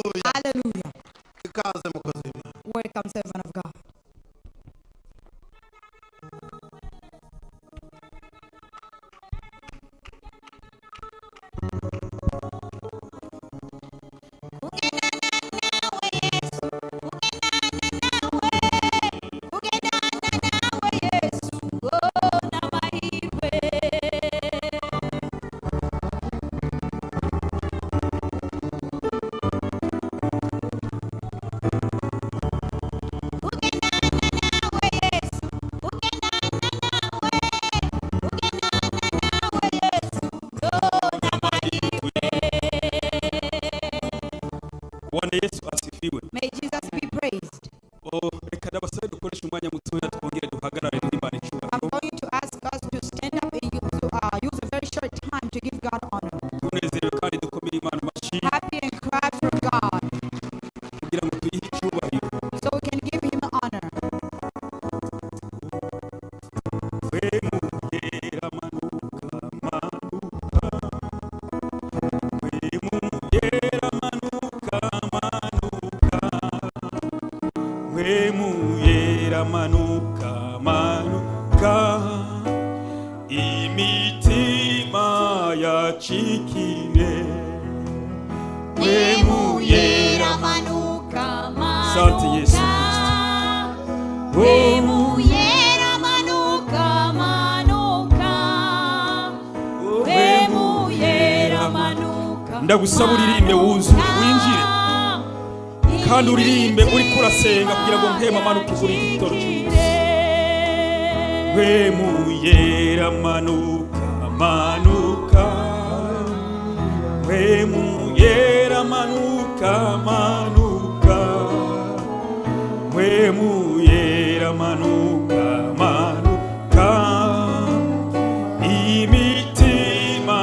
Hallelujah. Ikaze mukozi w'Imana. Welcome, servant of God. Bwana Yesu asifiwe. May Jesus be praised. Oh, reka ndabasabe dukoreshe umwanya mutoya twongere duhagarare duhe Imana icyubahiro. I'm going to ask us to stand up and to use a very short time to give God honor. Tunezerewe kandi dukomere Imana amashyi Happy and cry for God kugira ngo tuyihe icyubahiro. So we can give Him honor. We mugera manuka manuka, we mugera manuka manuka, we mugera manuka manuka, imitima yacikire, we mugera Manuka. Asante Yesu Kristo. We muyera manuka manuka, we muyera manuka. Ndagusaba uririmbe wuzuye winjire kandi uririmbe uriko urasenga kugira ngo mpema amanuke kuri iki gitoro cy'umunsi. We muyera manuka manuka, we muyera manuka manuka, we muyera manuka manuka, imitima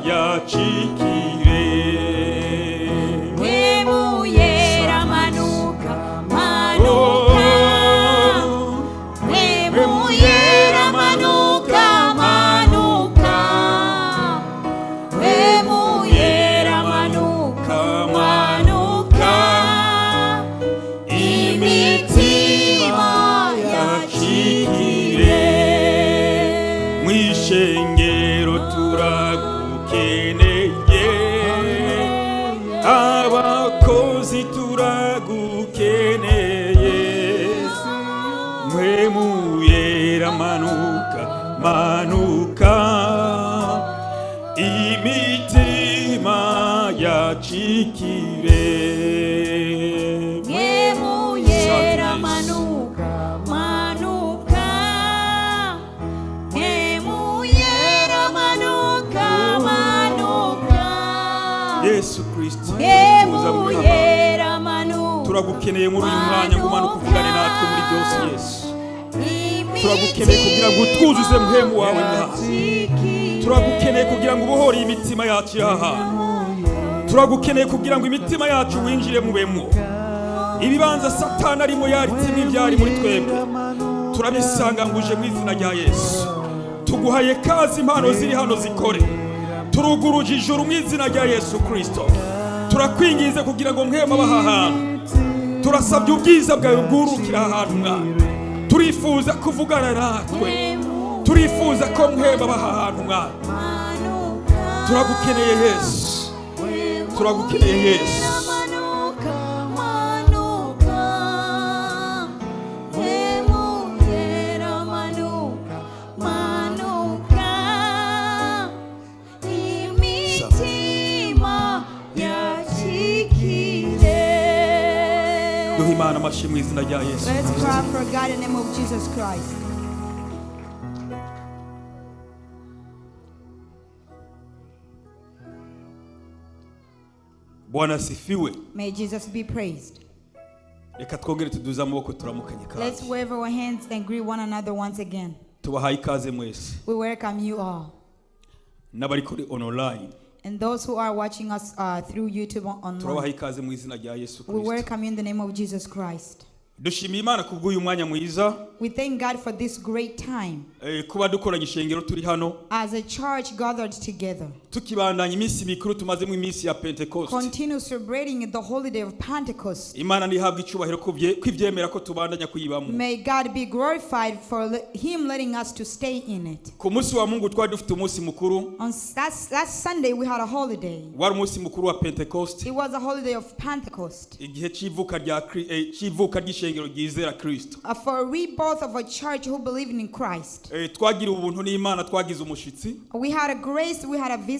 yacikire. We muyera manuka manuka, we muyera manuka manuka, we muyera manuka manuka, imitima yacikire. Mwishengero turagukeneye, abakozi turagukeneye, mwe muyera manuka manuka, imitima yacikire. We muyera Asante Yesu. Manuka manuka, we muyera manuka manuka. Yesu Kristo, We tuza muri hano. muyera manuka. Turagukeneye muri uyu mwanya ngo umanuke uvugane natwe muri byose. Yesu, turagukeneye kugira ngo utwuzuze mpemu wawe mwana. Turagukeneye kugira ngo ubohore imitima yacu y'aha hantu. Turagukeneye kugira ngo imitima yacu winjire mubemo. Ibibanza Satani arimo yaritsemo ibyari muri twebwe turabisanganguje mu izina rya Yesu. Tuguhaye kazi, impano ziri hano zikore. Turuguruje ijuru mu izina rya Yesu Kristo. Turakwinginze kugira ngo mwema abaha hantu. Turasabye ubwiza bwawe bwurukira aha hantu mwana. Turifuza kuvugana natwe, turifuza ko mwema abaha hantu mwana. Turagukeneye Yesu, turagukeneye Yesu. Manuka manuka, we muyera manuka manuka, imitima yacikire. Duhe Imana amashyi mu izina rya Yesu. Let's clap for God in the name of Jesus Christ. Bwana asifiwe. May Jesus be praised. Reka twongere tuduze amaboko turamukanye Let's kandi wave our hands and greet one another once again. Tubahaye ikaze mwese We welcome you all. N'abari kuri online. And those who are watching us through YouTube online, Turabahaye ikaze mu izina rya Yesu we Kristo. Welcome you in the name of Jesus Christ. Dushimiye Imana kubw'uyu mwanya mwiza. We thank God for this great time Eh, kuba dukoranye ishengero turi hano as a church gathered together. Tukibandanya iminsi mikuru tumazemo iminsi ya Pentekoste. Continue celebrating the holiday of Pentecost. Imana ntihabwe icyubahiro ko bye- ko ibyemera ko tubandanya kuyibamo. May God be glorified for Him letting us to stay in it. Ku munsi wa Mungu twari dufite umunsi mukuru. On last Sunday, we had a holiday. Wari umunsi mukuru wa Pentekoste. It was a holiday of Pentecost. Igihe cy'ivuka rya Kri- eh, cy'ivuka ry'ishengero ryizera Kristo. For a rebirth of a church who believed in Christ. Eh, twagiriwe ubuntu n'Imana twagize umushitsi. We had a grace, we had a visitor.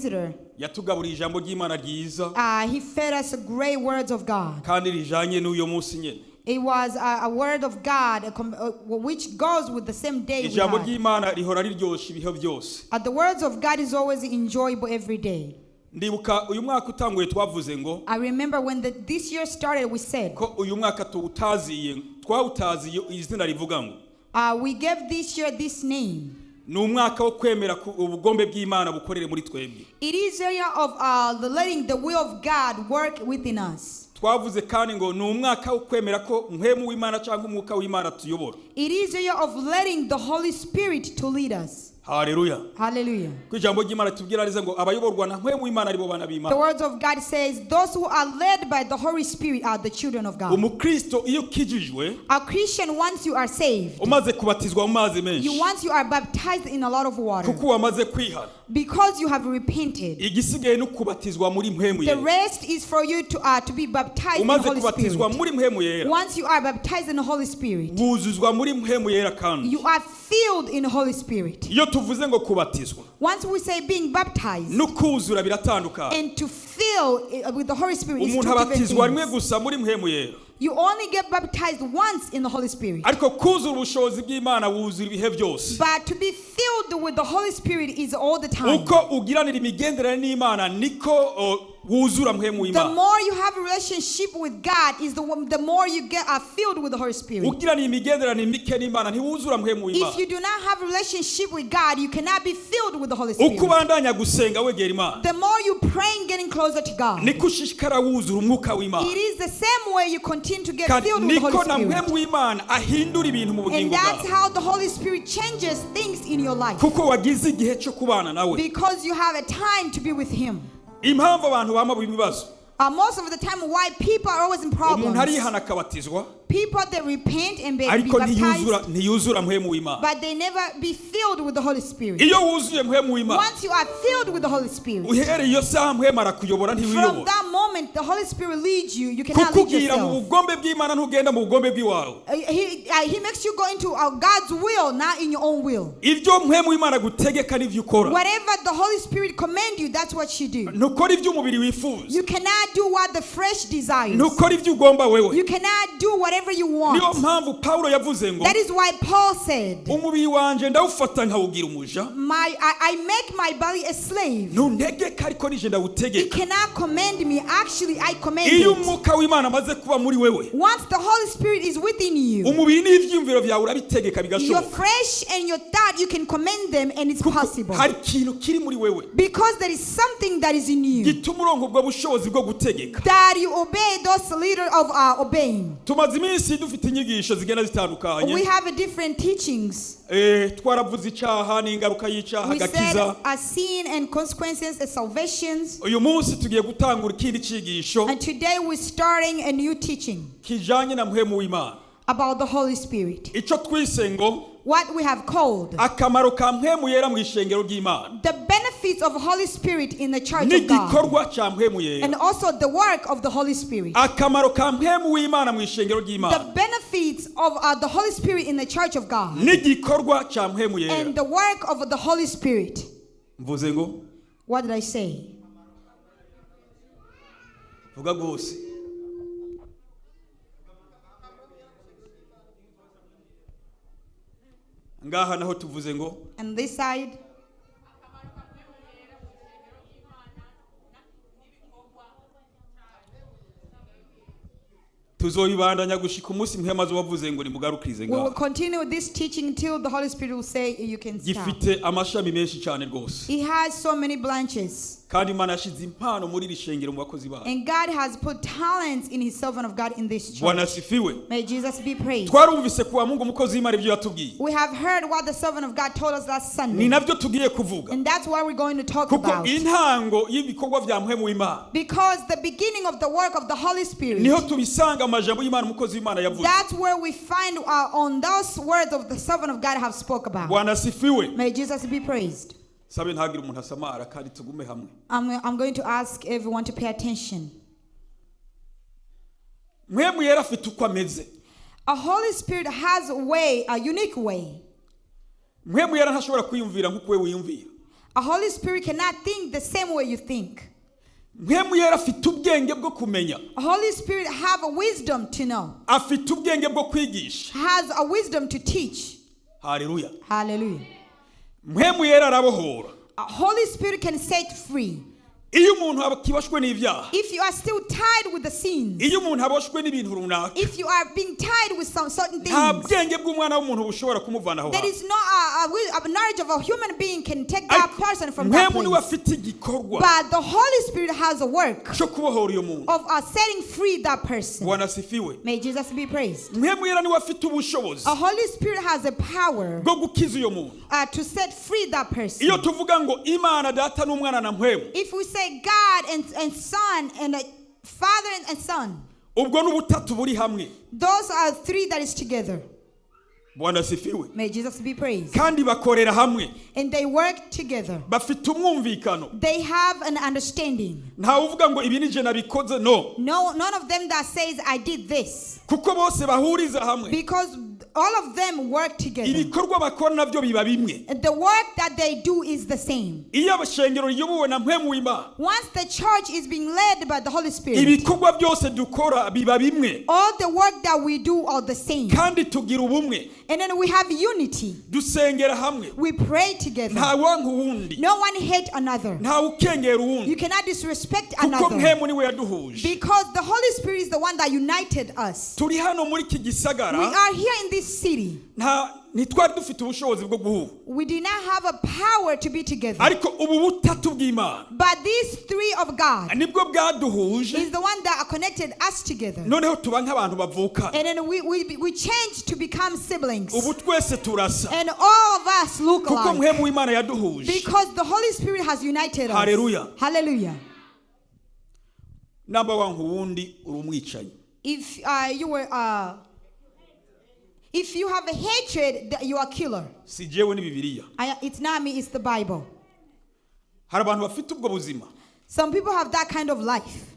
Yatugaburiye ijambo ry'Imana ryiza. He fed us great words of God. Kandi rijanye n'uyo munsi nyene. It was a word of God which goes with the same day we Ijambo had. ry'Imana rihora riryosha ibihe byose. The words of God is always enjoyable every day. Ndibuka uyu mwaka utanguye twavuze ngo I remember when this year started, we said, ko uyu mwaka tuwutaziye twawutaziye izina rivuga ngo we gave this year this name. Ni umwaka wo kwemera ku- ubugombe bw'Imana bukorere muri twebwe. It is a year of the letting the will of God work within us. Twavuze kandi ngo ni umwaka wo kwemera ko mpwemu w'Imana cyangwa umwuka w'Imana tuyobora. It is a year of letting the Holy Spirit to lead us. Haleluya. Hallelujah. Ko ijambo ry'Imana tubwira neza ngo abayoborwa na mpwemu w'Imana aribo bana The b'Imana. words of God says, those who are led by the Holy Spirit are the children of God. Umukristo iyo ukijijwe A Christian, once you are saved, umaze kubatizwa mu mazi menshi you once you are baptized in a lot of water, kuko wamaze kwihana because you have repented. Igisigaye ni ukubatizwa muri mpwemu The yera. rest is for you to be baptized in the Umaze Holy kubatizwa Spirit. muri mpwemu yera Once you are baptized in the Holy Spirit, wuzuzwa muri mpwemu yera kandi you are filled in the Holy Spirit. Iyo tuvuze ngo kubatizwa Once we say being baptized no kuzura biratandukanye. And to fill with the Holy Spirit is Umuntu two different abatizwa rimwe things. Gusa muri mpwemu yera. You only get baptized once in the Holy Spirit. Ariko kuzura ubushobozi bw'Imana wuzura ibihe byose. But to be filled with the Holy Spirit is all the time. Uko ugiranira imigenderanire n'Imana niko o, wuzura mpwemu The w'Imana. more you have a relationship with God is the more you get are filled with the Holy Spirit. Ugiranira imigenderanire mike n'Imana ntiwuzura mpwemu w'Imana. If you do not have a relationship with God, you cannot be filled with the Holy Uko Spirit. ubandanya gusenga wegera Imana The more you praying, getting closer to God, niko ushishikara wuzura umwuka w'Imana. It is the same way you continue to get Kandi filled with the niko Holy na Spirit. mpwemu w'Imana ahindura ibintu mu And bugingo that's bwawe how the Holy Spirit changes things in your life. Kuko wagize igihe cyo kubana nawe. Because you have a time to be with Him. Impamvu abantu bama mu bibazo Most of the time, why people are always in umuntu problems. arihana akabatizwa People that repent and be ariko ntiyuzura baptized, ntiyuzura mpwemu w'Imana. But they never be filled with the Holy Spirit. Iyo wuzuye mpwemu w'Imana Once you are filled with the Holy Spirit, uhereye iyo saha mpwemu arakuyobora from ntiwiyobora. That moment, the Holy Spirit leads you. You cannot lead Kukugira mu yourself. bugombe bw'Imana ntugenda mu bugombe bw'iwawe. He makes you go into God's will, not in your own will. Ibyo mpwemu w'Imana agutegeka nibyo ukora. Whatever the Holy Spirit command you, that's what you do. Ntukora ibyo umubiri wifuza. You cannot do what the flesh desires. Ntukora ibyo ugomba wewe. You cannot do whatever you Niyo want. mpamvu Pawulo yavuze ngo That is why Paul said, umubiri wanje ndawufata nkawugira umuja. I make my body a slave. Ntuntegeka ariko nije It ndawutegeka. cannot command me. Actually, I command Iyo it. umwuka w'Imana amaze kuba muri wewe Once the Holy Spirit is within you, umubiri n'ibyiyumviro byawe urabitegeka your bigashoboka. flesh and your thought, you can command them and it's Kuko possible. hari ikintu kiri muri wewe Because there is something that is in you gituma uronka ubwo bushobozi bwo gutegeka. That you obey those leader of obeying. Tumaze iminsi dufite inyigisho zigenda zitandukanye. We have a different teachings. Eh, twaravuze icyaha n'ingaruka y'icyaha We said agakiza. A sin and consequences and salvations. Uyu munsi tugiye gutangura ikindi cyigisho And today we're starting a new teaching kijanye na mpwemu w'Imana. About the Holy Spirit. Icyo twise ngo What we have called akamaro ka mpwemu yera mu ishengero ry'Imana the benefits of Holy Spirit in the church of God. N'igikorwa cya mpwemu yera. And also the work of the Holy Spirit. Akamaro ka mpwemu w'Imana mu ishengero The ry'Imana benefits of the Holy Spirit in the church of God. N'igikorwa cya mpwemu yera. And the work of the Holy Spirit. Mvuze ngo What did I say? Vuga rwose. Ngaha naho tuvuze ngo And this side, tuzoyibandanya gushika umunsi mpwemu azobavuze ngo nimugarukirize we will ngaha. Continue this teaching till the Holy Spirit will say you can stop. Gifite amashami menshi cyane rwose. It has so many branches. Kandi Imana yashize impano muri iri shengero mu bakozi bayo. And God has put talents in his servant of God in this church. Bwana asifiwe. May Jesus be praised. Twarumvise kuwa Mungu umukozi w'Imana ibyo yatubwiye. We have heard what the servant of God told us last Ni Sunday. nabyo tugiye kuvuga. And that's what we're going to talk Kuko about. intango y'ibikorwa bya mpwemu w'Imana Because the beginning of the work of the Holy Spirit, niho tubisanga mu majambo y'Imana umukozi w'Imana yavuze. that's where we find on those words of the servant of God have spoke about. Bwana asifiwe. May Jesus be praised. Sabe ntagire umuntu asamara kandi tugume hamwe. I'm going to ask everyone to pay attention. Mpwemu yera afite uko ameze. A Holy Spirit has a way, a unique way. Mpwemu yera ntashobora kwiyumvira nk'uko we wiyumvira. A Holy Spirit cannot think the same way you think. Mpwemu yera afite ubwenge bwo kumenya. A Holy Spirit have a wisdom to know, Afite ubwenge bwo kwigisha. has a wisdom to teach. Haleluya. Hallelujah. Mpwemu yera arabohora. A Holy Spirit can set free. Iyo umuntu akibashwe n'ibyaha, If you are still tied with the sins, iyo umuntu aboshwe n'ibintu runaka, if you are being tied with some certain nta things, bwenge bw'umwana w'umuntu bushobora kumuvana aho there hantu. is no a knowledge of a human being can take that Ariko person from that mpwemu niwe place. afite igikorwa But the Holy Spirit has a work cyo kubohora uyo muntu. of setting free that person. Bwana asifiwe. May Jesus be praised. Mpwemu yera niwe afite ubushobozi A Holy Spirit has a power bwo gukiza uyo muntu. to set free that person. Iyo tuvuga ngo Imana Data n'Umwana na mpwemu, If we say God and Son and Father and Son, ubwo n'ubutatu buri hamwe. those are three that is together. Bwana asifiwe. May Jesus be praised. Kandi bakorera hamwe. And they work together. Bafite umwumvikano. They have an understanding. Ntawe uvuga ngo ibi ni je nabikoze, no. No, none of them that says I did this, Kuko bose bahuriza hamwe. because all of them work together. Ibikorwa bakora nabyo biba bimwe. The work that they do is the same. Iyo abashengero riyobowe na mpwemu w'Imana, Once the church is being led by the Holy Spirit, ibikorwa byose dukora biba bimwe. all the work that we do are the same. Kandi tugira ubumwe. And then we have unity. Dusengera hamwe. We pray together. Nta wanka uwundi. No one hate another. Ntawe ukengera You uwundi. cannot disrespect Kuko another. mpwemu niwe yaduhuje. Because the Holy Spirit is the one that united us. Turi hano muri iki We gisagara. are here in this city. Nta ntitwari dufite ubushobozi bwo guhura. We did not have a power to be together. Ariko ubu butatu bw'Imana But these three of God nibwo bwaduhuje. is the one that connected us together. Noneho tuba nk'abantu bavuka. And then we changed to become siblings. Ubu twese turasa. And all of us look Kuko alike. mpwemu w'Imana yaduhuje. Because the Holy Spirit has united us. Hallelujah. Hallelujah. Namba wanka uwundi uri umwicanyi. If you have a hatred, that you are a killer. Si jewe ni Bibiliya. It's not me, it's the Bible. Hari abantu bafite ubwo buzima. Some people have that kind of life.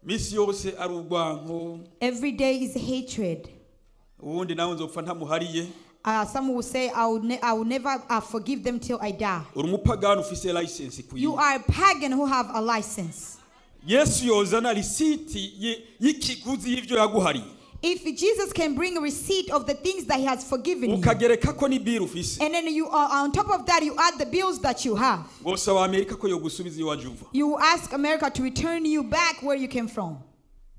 Misi yose ari urwanko. Every day is hatred. Uwundi nawe nzopfa ntamuhariye. Some will say, I will never forgive them till I die. Uri umupagani ufise license You kuyiba. are a pagan who have a license. Yesu yozana risiti y'ikiguzi y'ivyo yaguhariye, If Jesus can bring a receipt of the things that he has forgiven you, ukagereka ko n'ibiri ufise, and then you are on top of that, you add the bills that you have. ngosaba Amerika ko yogusubiza iyo waje uva. You ask America to return you back where you came from.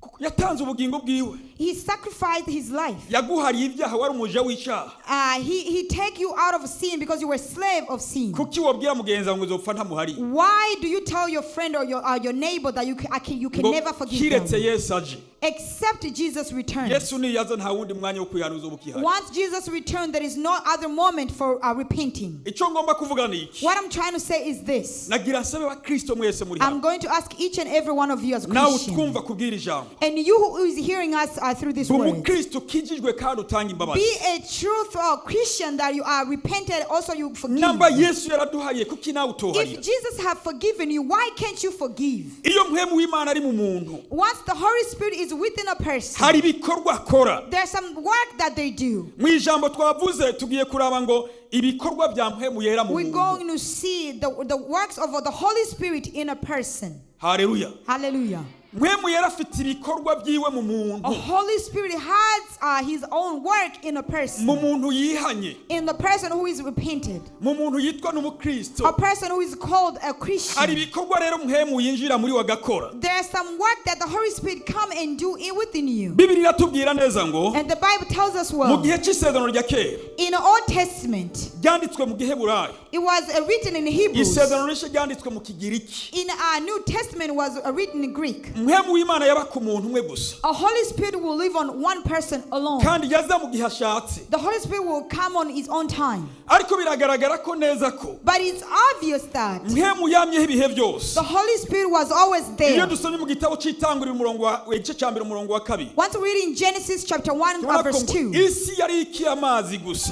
Kuko yatanze ubugingo bwiwe. He sacrificed his life. Yaguhariye ibyaha wari umuja w'icyaha. He take you out of sin because you were slave of sin. Kuki wabwira mugenzi wawe ngo uzopfa ntamuhariye? Why do you tell your friend or your neighbor that you can Ngo never forgive kiretse them? Yesu aje. Except Jesus returns. Yesu niyaza nta wundi mwanya wo kwihanuza uba ukihari. Once Jesus returns, there is no other moment for repenting. Icyo ngomba kuvuga ni iki. What I'm trying to say is this. Nagira nsabe abakristo mwese muri I'm hano, going to ask each and every one of you as nawe Christians, utwumva kubwira ijambo, and you who is hearing us through this word, umukristo ukijijwe kandi utanga imbabazi. be a truthful Christian that you are repented, also you forgive. Namba Yesu yaraduhariye, kuki nawe If utoharira? Jesus have forgiven you, why can't you forgive? Iyo mpwemu w'Imana ari mu muntu, Once the Holy Spirit is within a person, hari ibikorwa akora. there's some work that they do. Mu ijambo twavuze tugiye kuraba ngo ibikorwa bya mpwemu yera mu We're muntu. going to see the works of the Holy Spirit in a person. Haleluya. Hallelujah. Mpwemu Yera afite ibikorwa byiwe mu A muntu, Holy Spirit has his own work in a person, mu muntu yihanye, in the person who is repented, mu muntu yitwa n'umukristo. A person who is called a Hari Christian. Ibikorwa rero Mpwemu yinjira muri we agakora. There's some work that the Holy Spirit come and do in within you. Bibiri iratubwira neza ngo And the Bible tells us mu well, gihe cy'isezerano rya kera in the Old Testament, ryanditswe mu giheburayo, it was written in Hebrews. Isezerano rishya ryanditswe mu kigiriki, In our New Testament was written in Greek. Mpwemu w'Imana yaba ku muntu umwe gusa, A Holy Spirit will live on one person alone. Kandi yaza mu gihe ashatse. The Holy Spirit will come on his own time. Ariko biragaragara ko neza ko But it's obvious that Mpwemu yamyeho ibihe byose. The Holy Spirit was always Iyo there. Dusomye mu gitabo cy'Itanguriro umurongo wa igice cya mbere umurongo wa kabiri, Once we read in Genesis chapter 1, tubona ko verse ngo 2, isi yari ikiye amazi gusa,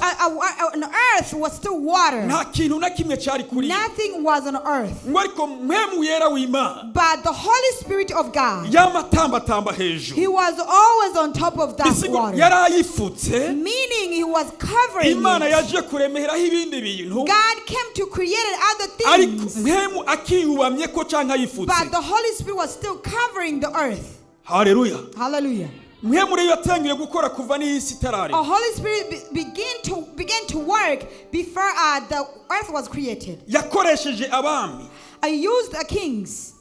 an earth was still water. Nta kintu na kimwe cyari kuri yo. Nothing was on earth. Ngo ariko Mpwemu Yera w'Imana But the Holy Spirit of God, yamatambatamba he hejuru, was always on top of that Bisigo water. yari ayifutse. Meaning he was covering Imana it. Yaje kuremeraho ibindi bintu, God came to create other ariko things. Mpwemu akiyubamye ko cyangwa ayifutse. But the Holy Spirit was still covering the earth. Haleluya. Hallelujah. Mpwemu rero yatangiye gukora kuva n'isi A itararema. Holy Spirit began to work before the earth was created. Yakoresheje abami. I used the kings.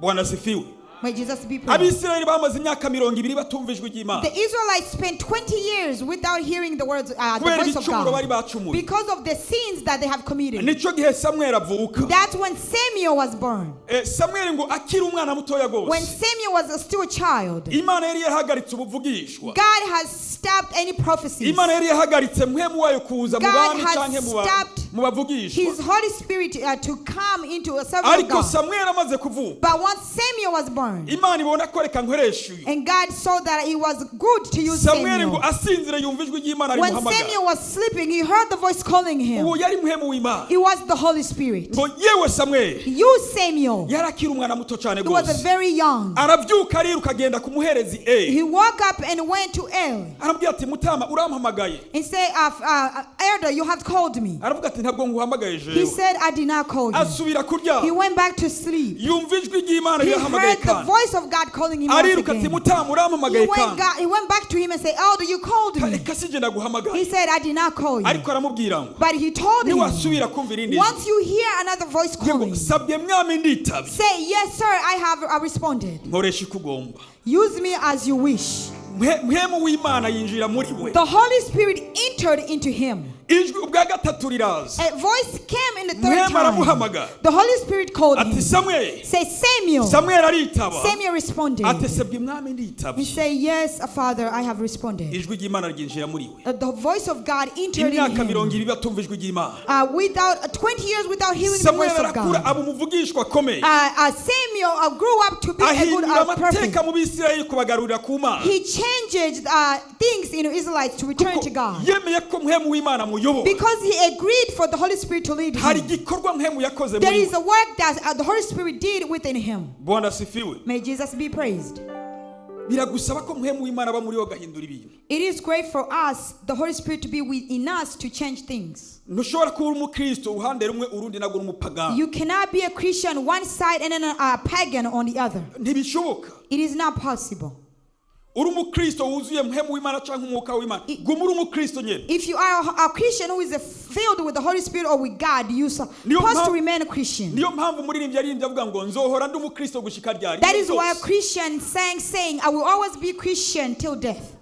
Bwana asifiwe. May Jesus be praised. Abisirayeli bamaze imyaka 20 batumva ijwi ry'Imana The Israelites spent 20 years without hearing the words, the kubera voice of ibicumuro bari God, bacumuye. Because of the sins that they have committed. Nicyo gihe Samweli avuka. That's when Samuel was born. Eh, Samweli ngo akiri umwana mutoya When rwose, Samuel was still a child, Imana yari yahagaritse ubuvugishwa. God has stopped any prophecies. Imana yari yahagaritse Mpwemu wayo kuza mu God bami has canke mu ba- stopped mu bavugishwa. His Holy Spirit to come into a servant of Ariko God. Samweli amaze kuvuka, But once Samuel was born, Imana ibona ko reka nkoresha uyu. And God saw that it was good to use Samweli ngo Samuel. asinzire yumva ijwi ry'Imana When rimuhamagara. Samuel was sleeping, he heard the voice calling him. Uwo yari Mpwemu w'Imana. It was the Holy Spirit. Ngo yewe Samweli. You, Samuel. Yari akiri umwana muto cyane He was a rwose. very young. Arabyuka ariruka agenda ku muherezi Eli. He woke up and went to Eli Aramubwira ati mutama urampamagaye. And said, "Elder, you have called me." Aravuga ati ntabwo nguhamagaye He jewe. said, "I did not call you." Asubira kuryama. He went back to sleep. Yumva ijwi ry'Imana He rirahamagaye heard the kandi. Voice of God calling him once Ariruka ati again. mutama He urampamagaye went, kandi. God, he went back to him and said, "Elder, you called me." Reka si jye ndaguhamagaye. He said, "I did not call you." Ariko aramubwira ngo But he told him, niwasubira kumva irindi jwi, "Once you hear another voice uvuge ngo calling, sabye mwami nditabye, say, 'Yes, sir, I responded.' Nkoresha uko ugomba. Use me as you wish." Mpwemu w'Imana yinjira muri we. The Holy Spirit entered into him. Ijwi ubwa gatatu riraza. A voice came in the third Mpwemu time. aramuhamagara The Holy Spirit called ati him. Samweli. Say, "Samuel." Samweli aritaba. Samuel responded. Ati sebwe mwami He nditabye. said, "Yes, Father, I have responded." Ijwi ry'Imana ryinjira muri we. The voice of God entered in Imyaka him. 20 batumva ijwi ry'Imana. Without 20 years without hearing the Samweli voice of arakura God. aba umuvugishwa akomeye. Samuel grew up to be a good Ahindura prophet. amateka mu Bisirayeli kubagarurira ku Mana. He changed things in Israelites to return Kuko to God. yemeye ko Mpwemu w'Imana muyobora. Because he agreed for the Holy Spirit to lead Hari him. igikorwa Mpwemu yakoze There muri is we. a work that the Holy Spirit did within him. Bwana asifiwe. May Jesus be praised. Biragusaba ko Mpwemu w'Imana aba muri we agahindura ibintu. It is great for us, the Holy Spirit, to be within us to change things. Ntushobora kuba uri umukristo uruhande rumwe urundi nabwo uri umupagani. You cannot be a Christian one side and then a pagan on the other. Ntibishoboka. It is not possible. Uri umukristo wuzuye Mpwemu w'Imana cyangwa umwuka w'Imana, guma uri umukristo nyine. If you are a Christian who is filled with the Holy Spirit or with God, you're Niyo supposed to mpamvu- remain a Christian. Niyo mpamvu umuririmbyi yaririmbye avuga ngo nzohora ndi umukristo gushika ryari. That is why a Byose. Christian sang, saying, "I will always be Christian till death."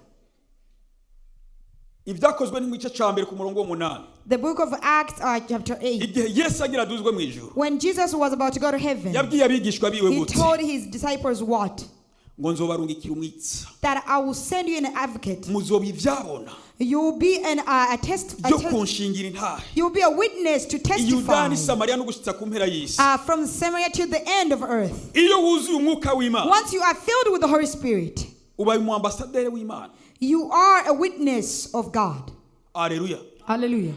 Ibyakozwe ni mu gice cya mbere ku murongo w'umunani. The book of Acts, chapter 8. Igihe Yesu agira aduzwe mu ijuru, When Jesus was about to go to heaven, yabwiye abigishwa biwe he gute? Told his disciples what? Ngo nzobarungikira umwitsa. That I will send you an advocate. Muzoba ibyabona You will be an, a test, a byo test kunshingira intahe you will be a witness to i testify Yudaya n'i Samariya no gushitsa ku mpera y'isi. From Samaria to the end of earth. Iyo wuzuye umwuka w'Imana, Once you are filled with the Holy Spirit, ubaye umu ambasaderi w'Imana. You are a witness of God. Aleluya. Hallelujah.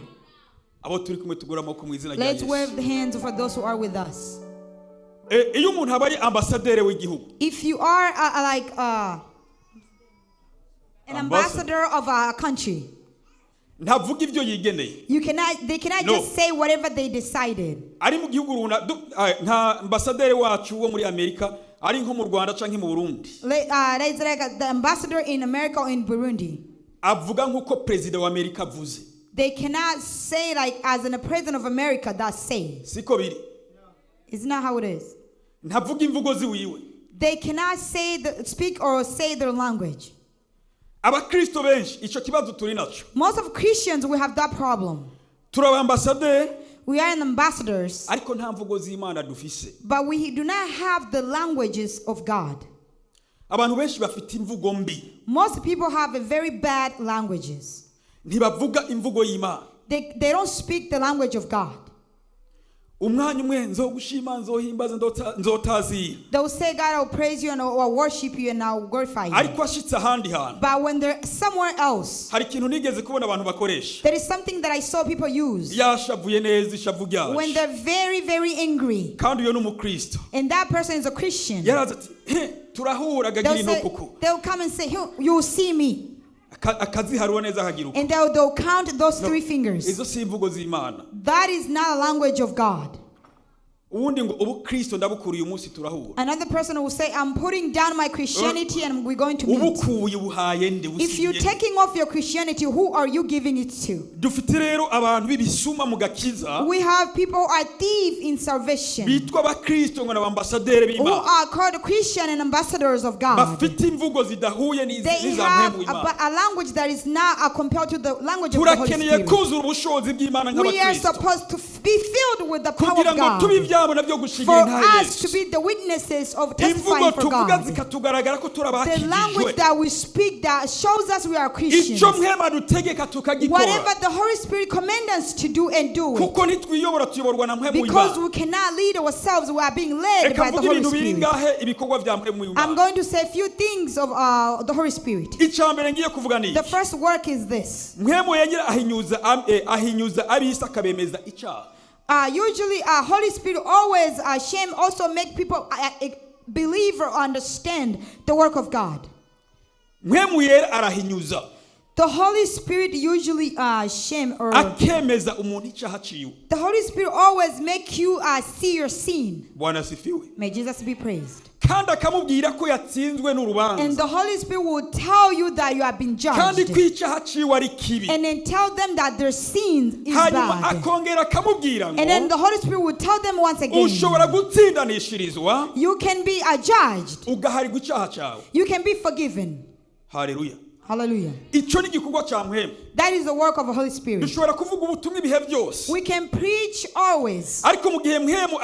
Abo turi kumwe tugura amaboko mu izina rya Let's Yesu. Wave the hands for those who are with us. Eh, iyo umuntu abaye ambasaderi w'igihugu, If you are like an Ambassador. Ambassador of a country, ntavuga ibyo yigeneye. You cannot they cannot No. just say whatever they decided. Ari mu gihugu runaka, nka ambasaderi wacu wo muri Amerika Ari nko mu Rwanda canke mu Burundi, There's like the ambassador in America or in Burundi. Avuga nk'uko perezida wa Amerika avuze. They cannot say like as in the president of America that say. Siko biri. Isn't that how it is? Ntavuga imvugo ziwiwe. They cannot speak or say their language. Abakristo benshi ico kibazo turi naco. Most of Christians, we have that problem. Turi abambasaderi, We are an ambassadors, ariko nta mvugo z'Imana dufise. But we do not have the languages of God. Abantu benshi bafite imvugo mbi. Most people have a very bad languages. Ntibavuga imvugo y'Imana. They don't speak the language of God. Umwanya umwe nzogushima nzohimbaza nzotazira. They'll say, "God, I'll praise you and I'll worship you and I'll glorify you." Ariko ashitse ahandi hantu, But when they're somewhere else, hari ikintu nigeze kubona abantu bakoresha. There is something that I saw people use. Yashavuye neza ishavu When ryaje, they're very, very angry, kandi uyo ni umukristo, and that person is a Christian, yaraza ati "He, turahura," akagira they'll, say, intokuku, they'll come and say, "You'll see me." Akaziharura neza akagira uko. And they'll count those three fingers. Izo si imvugo z'Imana. That is not a language of God. Ubundi ngo ubukristo ndabukura uyu munsi turahura. Another person will say, "I'm putting down my Christianity and we're going to meet." Ubukuye ubuhaye nde? If you're Busiye. Taking off your Christianity, who are you giving it to? Dufite rero abantu b'ibisuma mu gakiza, We have people who are thieves in salvation, bitwa abakristo ngo n'abambasaderi who b'Imana, are called Christian and ambassadors of God. Bafite imvugo zidahuye They n'iza have mpemu Imana. a language that is not compared to the language of the Holy Turakeneye Spirit. kuzura ubushobozi bw'Imana We are nk'abakristo, supposed to be filled with the power kugira of ngo tube God ibyabona byo gushingira for intahe us to Yesu. be the witnesses of Imvugo testifying for tuvuga God. zikatugaragara ko turi The abakijijwe. language that we speak that shows us we are Christians. Icyo mpemu adutegeka tukagikora. Whatever the Holy Spirit commands us to do and do it. Kuko ntitwiyobora, tuyoborwa na mpemu Because w'Imana. we cannot lead ourselves, we are being led Reka by the mvuge Holy ibintu biri Spirit. ngahe ibikorwa bya mpemu I'm w'Imana. going to say a few things of the Holy Spirit. Icya mbere ngiye kuvuga ni The iki. first work is this. Mpemu yegera ahinyuza ahinyuza ab'isi akabemeza icyaha. Usually, Holy Spirit always shame also make people believe or understand the work of God. Mpemu yera arahinyuza, The Holy Spirit usually shame or akemeza umuntu icyaha ciwe. The Holy Spirit always make you see your sin. Bwana asifiwe. May Jesus be praised. Kandi akamubwira ko yatsinzwe And n'urubanza, the Holy Spirit will tell you that you have been kandi judged. ko icyaha ciwe ari kibi. And then tell them that their sins is Hanyuma bad. akongera akamubwira And then ngo the Holy Spirit will tell them once again, ushobora gutsindanishirizwa, you can be judged. ugaharirwa icyaha cyawe. You can be forgiven. Haleluya. Hallelujah. Icyo ni igikorwa cya mpemu. That is the work of the Holy Spirit. Dushobora kuvuga ubutumwa ibihe byose, We can preach always. Ariko mu gihe mpemu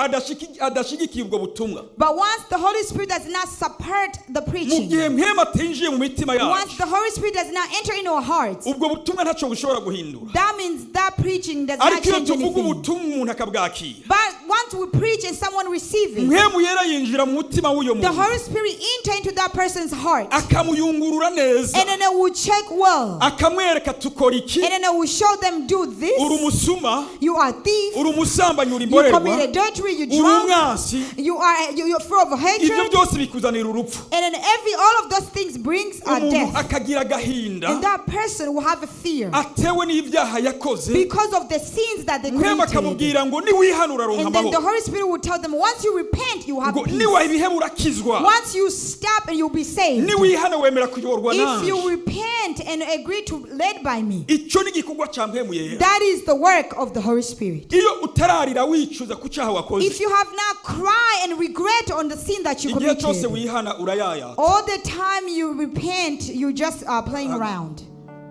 adashigikiye ubwo butumwa, But once the Holy Spirit does not support the mu preaching, gihe mpemu atinjiye mu mitima once yacu, the Holy Spirit does not enter in our hearts, ubwo butumwa ntacyo bushobora guhindura. That means that preaching does not Ariko iyo change tuvuga anything. ubutumwa umuntu akabwakira, But once we preach and someone receive it, mpemu yera yinjira mu mutima w'uyo the muntu, Holy Spirit enter into that person's heart. Akamuyungurura neza, And then it will check well. Akamwereka tukora iki. And then it will show them, do Uri this. umusuma, You are thief. uri umusambanyi, uri You commit imborerwa, adultery. You uri drunk. umwansi. You're full of Ibyo hatred. byose bikuzanira urupfu. And then every all of those things brings a Umuntu death. akagira agahinda And that person will have a fear atewe n'ibyaha yakoze. Because of the sins that they Mpemu committed. akamubwira ngo niwihanura aronka And then the amahoro, Holy Spirit will tell them, once you repent, you have ngo peace. niwabiheba urakizwa, Once you stop and you'll be saved. niwihana wemera kuyoborwa If you nanje. Repent and agree to led by me. Icyo ni igikorwa cya mpemu yera. That is the work of the Holy Spirit. Iyo utararira wicuza ku cyaha wakoze, If you have not cried and regret on the sin that you igihe cyose committed, wihana urayayata. All the time you repent, you just are playing around.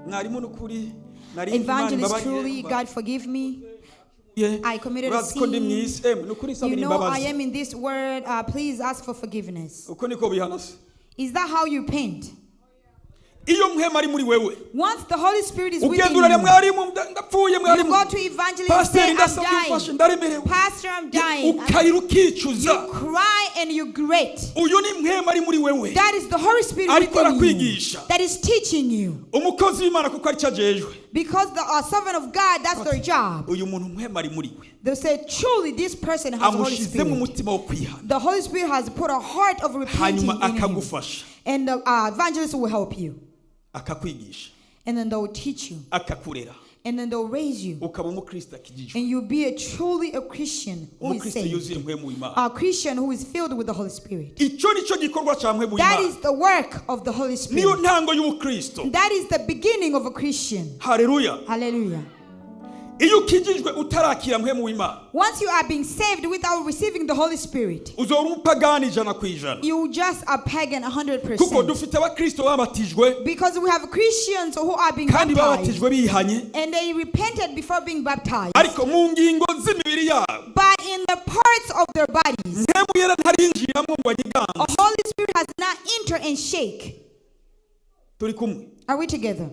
Mwarimu n'ukuri nari Imana Evangelist, imbabarire, truly, God forgive me. I committed a urazi ko ndi mu sin. isi emwe n'ukuri You nsabira know I imbabazi. am in this world. Please ask for forgiveness. Uko niko bihana se? Is that how you repent? Iyo mpemu ari muri wewe, Once the Holy Spirit is within ugenda urarira you, mwarimu ndapfuye you mwarimu, go to evangelist and say, pasiteri "I'm ndasabye umfashe dying. ndaremerewe." Pastor, I'm dying." Ukarira ukicuza. You cry and you regret. Uyu ni mpemu ari muri wewe, That is the Holy Spirit ariko within you arakwigisha. That is teaching you. Umukozi w'Imana kuko aricyo ajejwe. Because the servant of God, that's their job. Uyu muntu mpemu ari muri we, They say, truly, this person has the Holy amushyizemo Spirit. umutima wo kwihana, The Holy Spirit has put a heart of repenting hanyuma in him. akagufasha, And the evangelist will help you. Akakwigisha, And then they will teach you. akakurera. And then they'll raise you. Ukaba umukristo akijijwe. And you'll be a truly a Christian who is Umukristo saved. yuzuye mpwemu w'Imana. A Christian who is filled with the Holy Spirit. Icyo nicyo gikorwa cya mpwemu That w'Imana. is the work of the Holy Niyo Spirit. ntango y'ubukristo. That is the beginning of a Christian. Haleluya. Hallelujah. Iyo ukijijwe utarakira mpwemu w'Imana, Once you are being saved without receiving the Holy Spirit, uzora umupagani 100%. You just are pagan Kuko 100%. Dufite abakristo babatijwe Because we have Christians who are being kandi baptized babatijwe bihanye, and they repented before being baptized. Ariko mu ngingo z'imibiri yabo, But in the parts of their bodies, mpwemu yera ntarinjiramo ngo anyiganze. The Holy Spirit has not entered and shake. Turi kumwe? Are we together?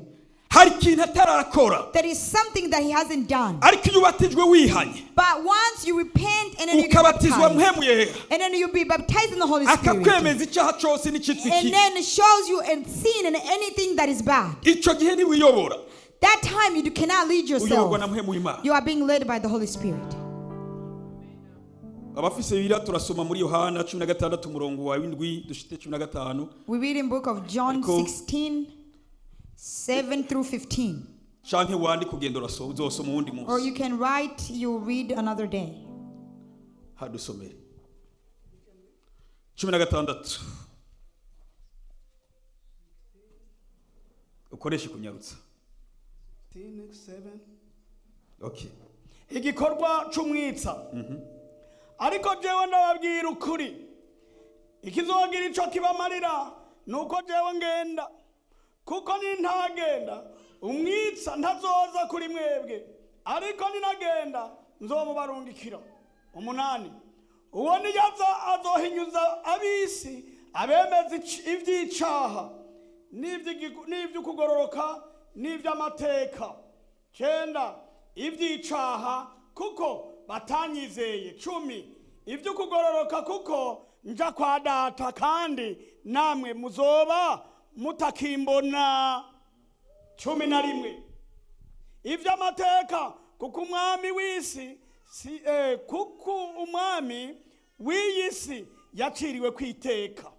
Hari ikintu atarakora. There is something that he hasn't done. Ariko iyo ubatijwe wihanye, But once you repent and then you get ukabatizwa baptized, mpwemu yera, and then you'll be baptized in the Holy Spirit, akakwemeza icyaha cyose n'icyitwa and ikibi, then it shows you and sin and anything that is bad. Icyo gihe ntiwiyobora. That time you cannot lead yourself. Uyoborwa na mpwemu w'Imana. You are being led by the Holy Spirit. Abafise Bibiliya turasoma muri Yohana 16 umurongo wa 7 dushite 15. We read in book of John Ariko- 16, 7 through 15. Canke wandike ugenda urasoma uzosoma uwundi Or munsi. you can write, you'll read another day. Hadusomere 16 ukoreshe kunyarutsa. 7. Okay. Igikorwa c'umwitsa. Ariko jewe ndababwira ukuri, ikizogira ico kibamarira ni uko jewe ngenda, kuko nintagenda umwitsa ntazoza kuri mwebwe, ariko ninagenda nzomubarungikira. 8 Uwo niyaza azohinyuza ab'isi, abemeza ivy'icaha n'ivy'ukugororoka n'ivy'amateka. 9 Ivy'icaha kuko batanyizeye. 10 Ivy'ukugororoka kuko nja kwa Data kandi namwe muzoba mutakimbona. 11 Ivy'amateka kuko umwami w'isi si, kuko umwami w'iyi si yaciriwe kwiteka.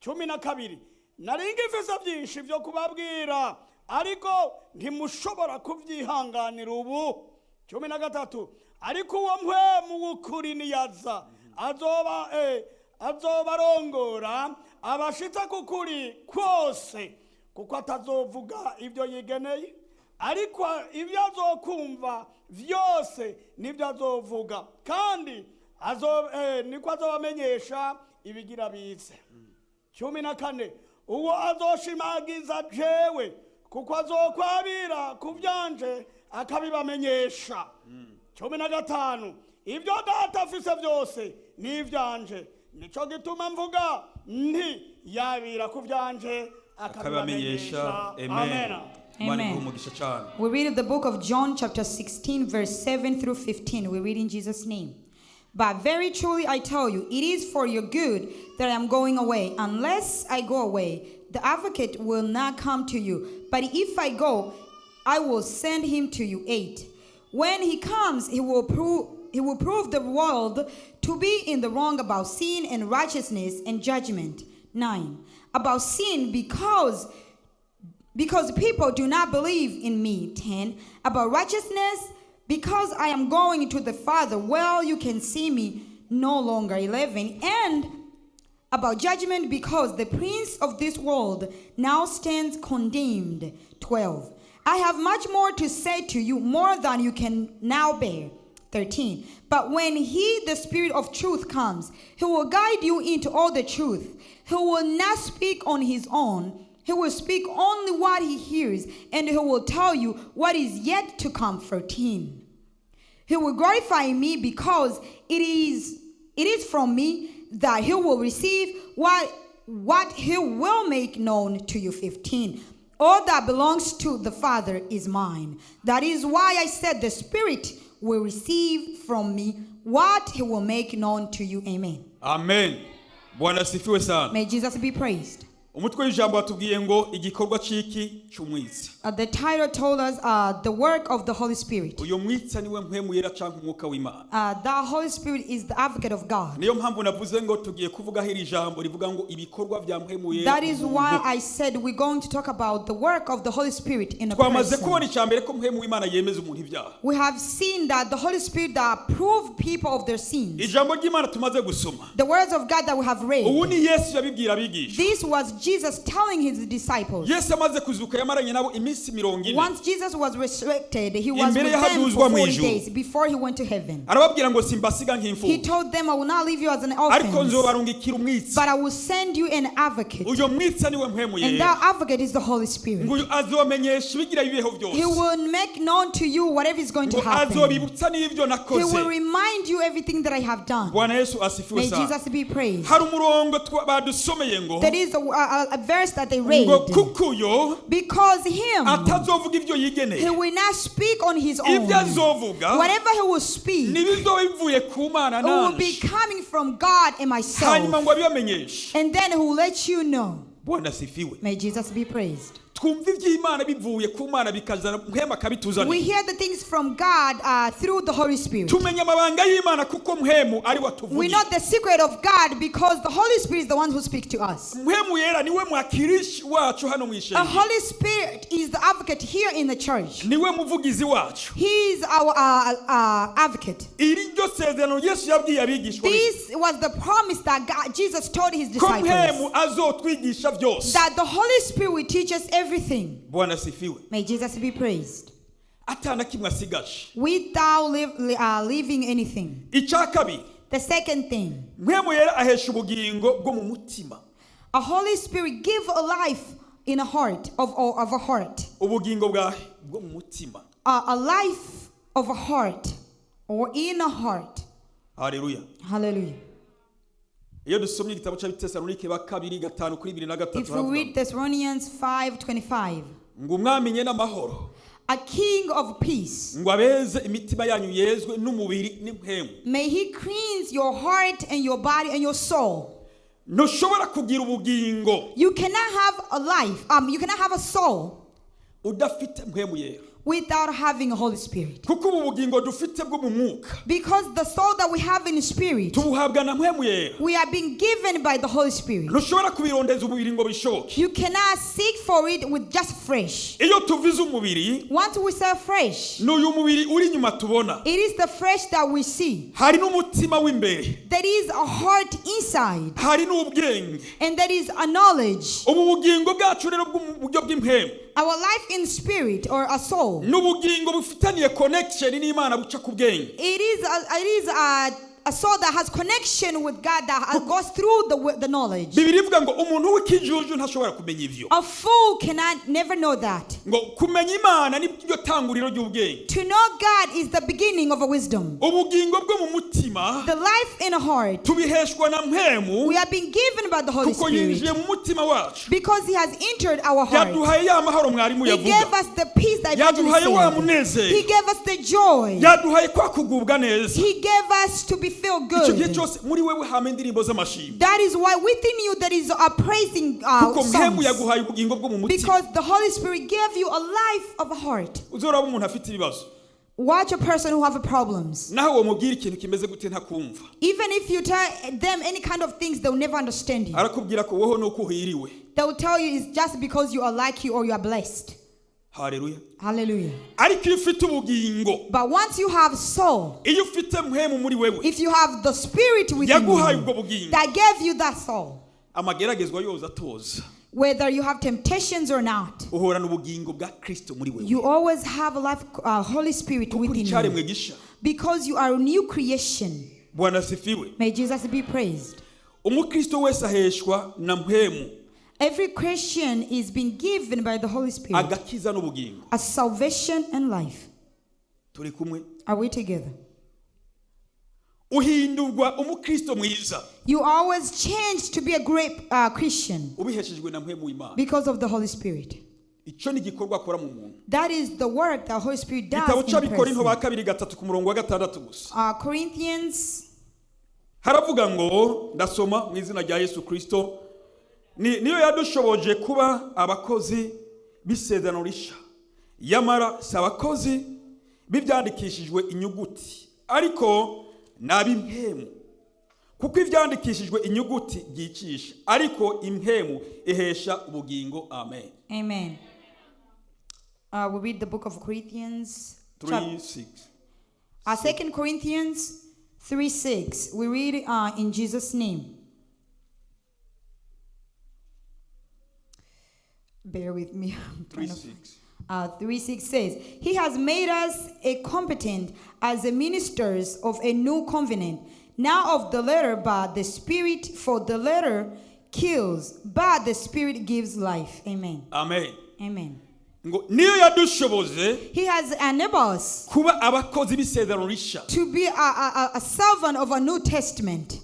12 Nari ngifise byinshi byo kubabwira, ariko ntimushobora kubyihanganira ubu. 13 Ariko uwo mpwemu w'ukuri niyaza azoba azobarongora abashitsa ku kuri kwose, kuko atazovuga ibyo yigeneye, ariko ibyo azokumva vyose nibyo azovuga, kandi niko azobamenyesha ibigira bize. 14 Uwo azoshimagiza jewe, kuko azokwabira ku vyanje akabibamenyesha. 15 Ibyo Data afise byose ni ivyanje, nico gituma mvuga nti yabira ku vyanje akabibamenyesha. akabibamenyesha. Amen. Amen. Imana Amen. iguhe umugisha cyane. We read the book of John, chapter 16, verse 7 through 15. We read in Jesus' name. But very truly I tell you, it is for your good that I am going away. Unless I go away, the advocate will not come to you. But if I go, I will send him to you. 8. When he comes, he will prove the world to be in the wrong about sin and righteousness and judgment. 9. About sin, because people do not believe in me. 10. About righteousness, because I am going to the Father, well, you can see me no longer. 11. And about judgment, because the prince of this world now stands condemned. 12. I have much more to say to you, more than you can now bear. 13. But when he, the Spirit of truth, comes, he will guide you into all the truth. He will not speak on his own. He will speak only what he hears, and he will tell you what is yet to come. 14. He will glorify me because it is from me that he will receive what he will make known to you. 15. All that belongs to the Father is mine. That is why I said the Spirit will receive from me what he will make known to you. Amen. Amen. Bwana asifiwe sana. May Jesus be praised. Umutwe w'ijambo watubwiye ngo igikorwa c'iki c'umwitsa. The title told us the work of the Holy Spirit. Uyo mwitsa niwe mpwemu yera canke umwuka w'Imana. The Holy Spirit is the advocate of God. Niyo mpamvu navuze ngo tugiye kuvugaho iri jambo rivuga ngo ibikorwa vya mpwemu yera. That is why I said we're going to talk about the work of the Holy Spirit in a Twamaze person. kubona icya mbere ko mpwemu w'Imana yemeza umuntu ibyaha. We have seen that the Holy Spirit that prove people of their sins. Ijambo ry'Imana tumaze gusoma, The words of God that we have read. ubu ni Yesu yabibwira abigisha. This was Jesus telling his disciples. Yesu amaze kuzuka yamaranye nabo iminsi 40. Once Jesus was resurrected, he was Imbere with them y'ahaduzwa for mu 40 ijuru. days before he went to heaven. Arababwira ngo simbasiga He nk'imfubyi, told them, I will not leave you as an ariko orphan, nzobarungikira umwitsa. but I will send you an advocate. Uyo mwitsa niwe mpwemu And yera. that advocate is the Holy Spirit. Ngo uyu azobamenyesha ibigira ibibeho He byose, will make known to you whatever is going to ngo happen. azobibutsa n'ibyo He nakoze. will remind you everything that I have done. Bwana Yesu asifiwe May sana. Jesus be praised. Hari umurongo badusomeye ngo There is a verse that they read. ngo kuko uyo Because him, atazovuga ibyo he yigeneye, will not speak on his own. ibyo azovuga Whatever he will speak, nibizoba bivuye ku Mana it will be nanje, coming from God and myself. hanyuma ngo abibamenyeshe. And then he will let you know. Bwana asifiwe. May Jesus be praised. Twumva iby'Imana bivuye ku Mana bikazana mpwemu We akabituzanira. hear the things from God through the Holy Spirit. Tumenya amabanga y'Imana kuko mpwemu ari We watuvugira. know the secret of God because the Holy Spirit is the one who speaks to us. Mpwemu yera niwe mwakirishi wacu hano mu The ishengero, Holy Spirit is the advocate here in the church. niwe muvugizi wacu. He is our advocate. Iri ryo sezerano Yesu yabwiye abigishwa be, This was the promise that God, Jesus told his ko disciples mpwemu azotwigisha byose. that the Holy Spirit will teach us everything. Bwana asifiwe. May Jesus be praised. Atana kimwe asigaje. Without leaving anything. Icya kabiri, The second thing, mpwemu yera ahesha ubugingo bwo mu mutima. a Holy Spirit give a life in a heart of a heart. Ubugingo bwahe bwo mu mutima. A life of a heart or in a heart. Haleluya. Hallelujah. Iyo dusomye igitabo cy'Abitesalonike ba kabiri gatanu kuri bibiri na gatatu, If we haravuga read Thessalonians 5:25, ngo umwami nyene amahoro a king of peace, ngo abeze imitima yanyu yezwe n'umubiri n'impwemu. may he cleanse your heart and your body and your soul. Ntushobora kugira ubugingo You cannot have a life, you cannot have a soul udafite mpwemu yera, without having a Holy Spirit. kuko ubu bugingo dufite bwo mu mwuka Because the soul that we have in spirit, tubuhabwa na mpwemu yera. we are being given by the Holy Spirit. Ntushobora kubirondeza umubiri ngo bishoboke. You cannot seek for it with just fresh. Iyo tuvize umubiri, Once we say fresh, ni uyu mubiri uri inyuma tubona. it is the fresh that we see. Hari n'umutima w'imbere, There is a heart inside, hari n'ubwenge. and there is a knowledge. Ubu bugingo bwacu rero bwo mu buryo bw'impwemu Our life in spirit or a soul, ni ubugingo bufitaniye connection n'Imana buca ku bwenge. it is a soul that has connection with God that goes through the knowledge. Bibiri ivuga ngo umuntu w'ikijuju ntashobora kumenya ivyo, A fool cannot never know that. ngo kumenya Imana nibyo tanguriro ry'ubwenge. To know God is the beginning of a wisdom. Ubugingo bwo mu mutima The life in a heart, tubiheshwa na mpwemu, we are being given by the Holy kuko Spirit yinjiye mu mutima wacu. because He has entered our heart. Yaduhaye ya mahoro mwarimu He gave yavuga, us the peace that evangelist yaduhaye wa said. He munezero, gave us the joy. yaduhaye kwa kugubwa neza. He gave us to be feel Icyo gihe good. cyose muri wewe hama indirimbo z'amashimwe, That is why within you there is a praising kuko mpwemu songs. yaguhaye ubugingo bwo mu mutima. Because the Holy Spirit gave you a life of a heart. Uzoraba umuntu afite ibibazo, Watch a person who have problems. naho wamubwira ikintu kimeze gute ntakumva. Even if you tell them any kind of things, they'll never understand you. Arakubwira ko wowe nuko uhiriwe. They'll tell you it's just because you are lucky or you are blessed. Haleluya. Hallelujah. Ariko iyo ufite ubugingo, But once you have soul, iyo ufite mpwemu muri wewe if you have the spirit within yaguhaye you ubwo bugingo, that gave you that soul, amageragezwa yose atoza, whether you have temptations or not, uhorana ubugingo bwa Kristo muri wewe, you always have a life, Holy Spirit kuko uri within icyaremwe you. gisha. Because you are a new creation. Bwana asifiwe. May Jesus be praised. Umukristo wese aheshwa na mpwemu Every Christian is being given by the Holy Spirit agakiza n'ubugingo. a salvation and life. Turi kumwe? Are we together? Uhindurwa umukristo mwiza You always change to be a great Christian ubiheshejwe na mpwemu w'Imana. because of the Holy Spirit. Icyo ni igikorwa akora mu muntu. That is the work that Holy Spirit does Igitabo in cy'Abikorinto ba person. kabiri gatatu ku murongo wa gatandatu gusa, Corinthians haravuga ngo, ndasoma mu izina rya Yesu Kristo. Niyo yadushoboje kuba abakozi b'isezerano risha, yamara si abakozi b'ibyandikishijwe inyuguti, ariko ni ab'impemu, kuko ibyandikishijwe inyuguti byicisha, ariko impemu ihesha ubugingo. Amen. Amen. We read the book of Corinthians. 3 6. 2 Corinthians 3:6. We read in Jesus' name. Bear with me. I'm 3 trying to 6. 3:6 says, He has made us a competent as the ministers of a new covenant, now of the letter, but the spirit, for the letter kills, but the spirit gives life. Amen. Amen. Amen. Ngo niyo yadushoboje He has enabled us kuba abakozi b'isezerano risha. To be a servant of a New Testament.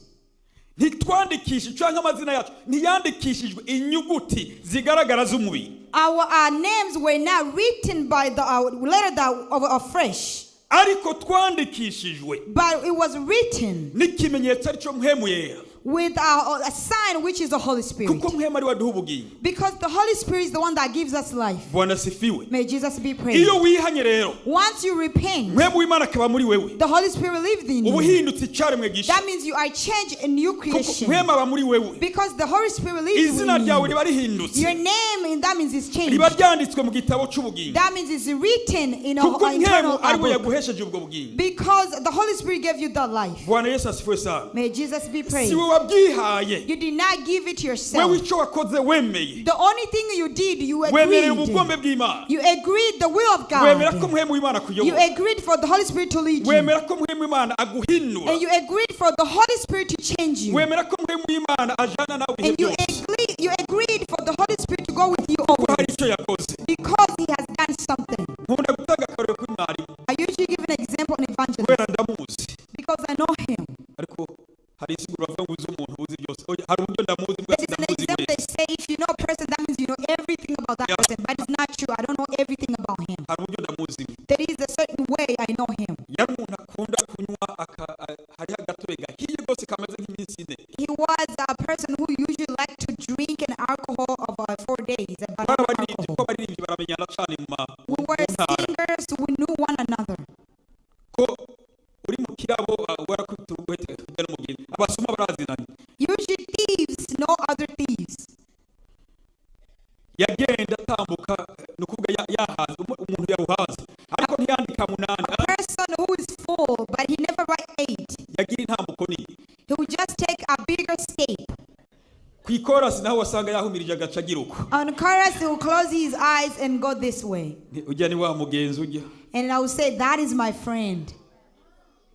Ntitwandikishije cyangwa amazina yacu ntiyandikishijwe inyuguti zigaragara z'umubiri. Our names were not written by the letter that of flesh, Ariko twandikishijwe but it was written n'ikimenyetso aricyo mpemu yera. With a sign, which is the Holy Spirit. Kuko mpemu ari we aduha ubugingo. Because the Holy Spirit is the one that gives us life. Bwana asifiwe. May Jesus be praised. Iyo wihanye rero, Once you repent, mpemu w'Imana akaba muri wewe, the Holy Spirit lives in uba you. uhindutse icyaremwe gisha. That means you are changed, a new Kuko creation. mpemu aba muri wewe. Because the Holy Spirit lives Izina in ryawe you. riba rihindutse. Your name, and that means it's changed. Riba ryanditswe mu gitabo cy'ubugingo. That means it's written in Kuko our mpemu internal ari we book. yaguhesheje ubwo bugingo. Because the Holy Spirit gave you that life. Bwana Yesu asifiwe sana. May Jesus be praised. Si we wabyihaye. You did not give it yourself. Wewe icyo wakoze wemeye, The only thing you did, you wemerera agreed. ubugombe bw'Imana. You agreed the will of Wemera ko God. mpemu w'Imana You akuyobora. agreed for the Holy Spirit to lead you. Wemera ko mpemu w'Imana aguhindura. And you agreed for the Holy Spirit to change you. Wemera ko mpemu w'Imana ajana nawe ibihe And you byose. agree, you agreed for the Holy Spirit to go with you Kuko always hari icyo yakoze. because He has done something. Nkunda gutanga akarorero kuri mwarimu. I usually give an example on evangelism Kubera ndamuzi. because I know him. Ariko hari isiguro bavuga ngo uzi umuntu uzi byose. Oya, hari uburyo ndamuzi mbwa There is an sindamuzi example wese. they say if you know a person, that means you know everything about that Yeah. person. But it's not true. I don't know everything about him. Hari uburyo ndamuzi. There is a certain way I know him. Yari umuntu akunda kunywa hariho agatobe gahiye rwose kameze nk'iminsi ine. He was a person who usually liked to drink an alcohol of 4 days. A Bari bottle of abaririmbyi alcohol. kuko abaririmbyi baramenyana cyane mu We were mu ntara. singers, we knew one another. Ko uri mu kirabo warakubita urugohe tujya n'umugenzi abasuma barazinanye. Usually thieves know other thieves. Yagenda atambuka ni ukuvuga yahaze umuntu yaruhaze ariko ntiyandika munani. A person who is full, but he never write 8. Yagira intambuko nini. He would just take a bigger step. Ku ikorasi naho wasanga yahumirije agaca agira uko. On chorus, he will close his eyes and go this way. Nti, ujya ni wa mugenzi ujya. And I will say, "That is my friend."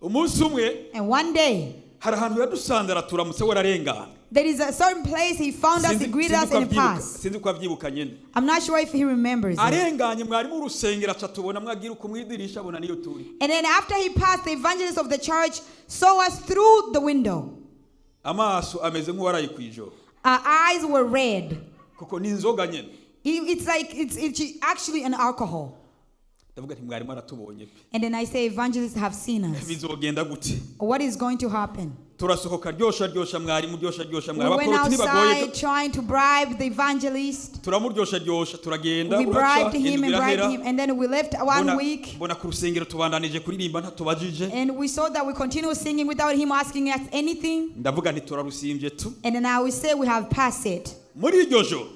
Umunsi umwe And one day, hari ahantu yadusanze araturamutse we ararengana. There is a certain place he found us, he greeted Sinzi us, ko and he abyibuka- passed. Sinzi ko abyibuka nyine. I'm not sure if he remembers it. Arenganye mwarimu w'urusengero aca tubona mwagira uko mwidirisha abona niyo turi. And then after he passed, the evangelist of the church saw us through the window. Amaso ameze nk'uwaraye ku ijoro. Our eyes were red. Kuko ni inzoga nyine. It's like it's actually an alcohol. Ndavuga nti mwarimu aratubonye pe. And then I say, "Evangelists have seen us." Bizogenda gute? What is going to happen? Turasohoka ryosha ryosha mwarimu ryosha ryosha We mwarimu went abaporoti ntibagoye. outside trying to bribe the evangelist. Turamuryosha ryosha turagenda We buraca, bribed him indwi and bribed irahera. him. And then we left one week. Mbona ku rusengero tubandanije kuririmba ntatubajije. And we saw that we continue singing without him asking us anything. Ndavuga nti turarusimbye tu. And then I will say we have passed it. Muri iryo joro,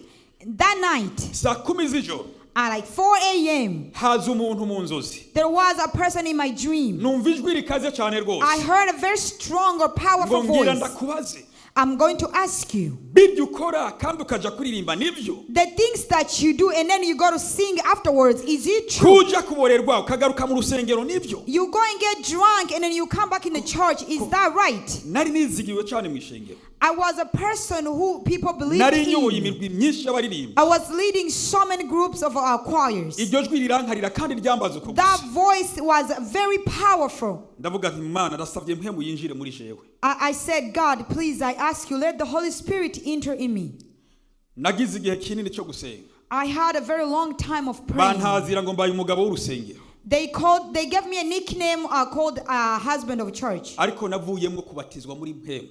That night, saa kumi z'ijoro, at like 4 a.m., haza umuntu mu nzozi. There was a person in my dream. Numva ijwi rikaze cyane I rwose. Heard a very strong or Ngo powerful mbwira voice. ndakubaze. I'm going to ask you. Bibyo ukora kandi ukaja kuririmba nibyo? The things that you do and then you go to sing afterwards, is it true? Kuja kuborerwa ukagaruka mu rusengero nibyo? You go and get drunk and then you come back in the church, is that right? Nari nizigiwe cyane mu ishengero. I was a person who people believed Nari nyoboye in. imirwi myinshi y'abaririmba. I was leading so many groups of our choirs. Iryo jwi rirankarira kandi ryambaza uko That gusa. Voice was very powerful. Ndavuga nti Mana ndasabye mpemu yinjire muri jewe. I said, "God, please, I ask you, let the Holy Spirit enter in me." Nagize igihe kinini cyo gusenga. I had a very long time of praying. Bantazira ngo mbaye umugabo w'urusengero. They gave me a nickname called husband of church. Ariko navuyemo kubatizwa muri mpemu.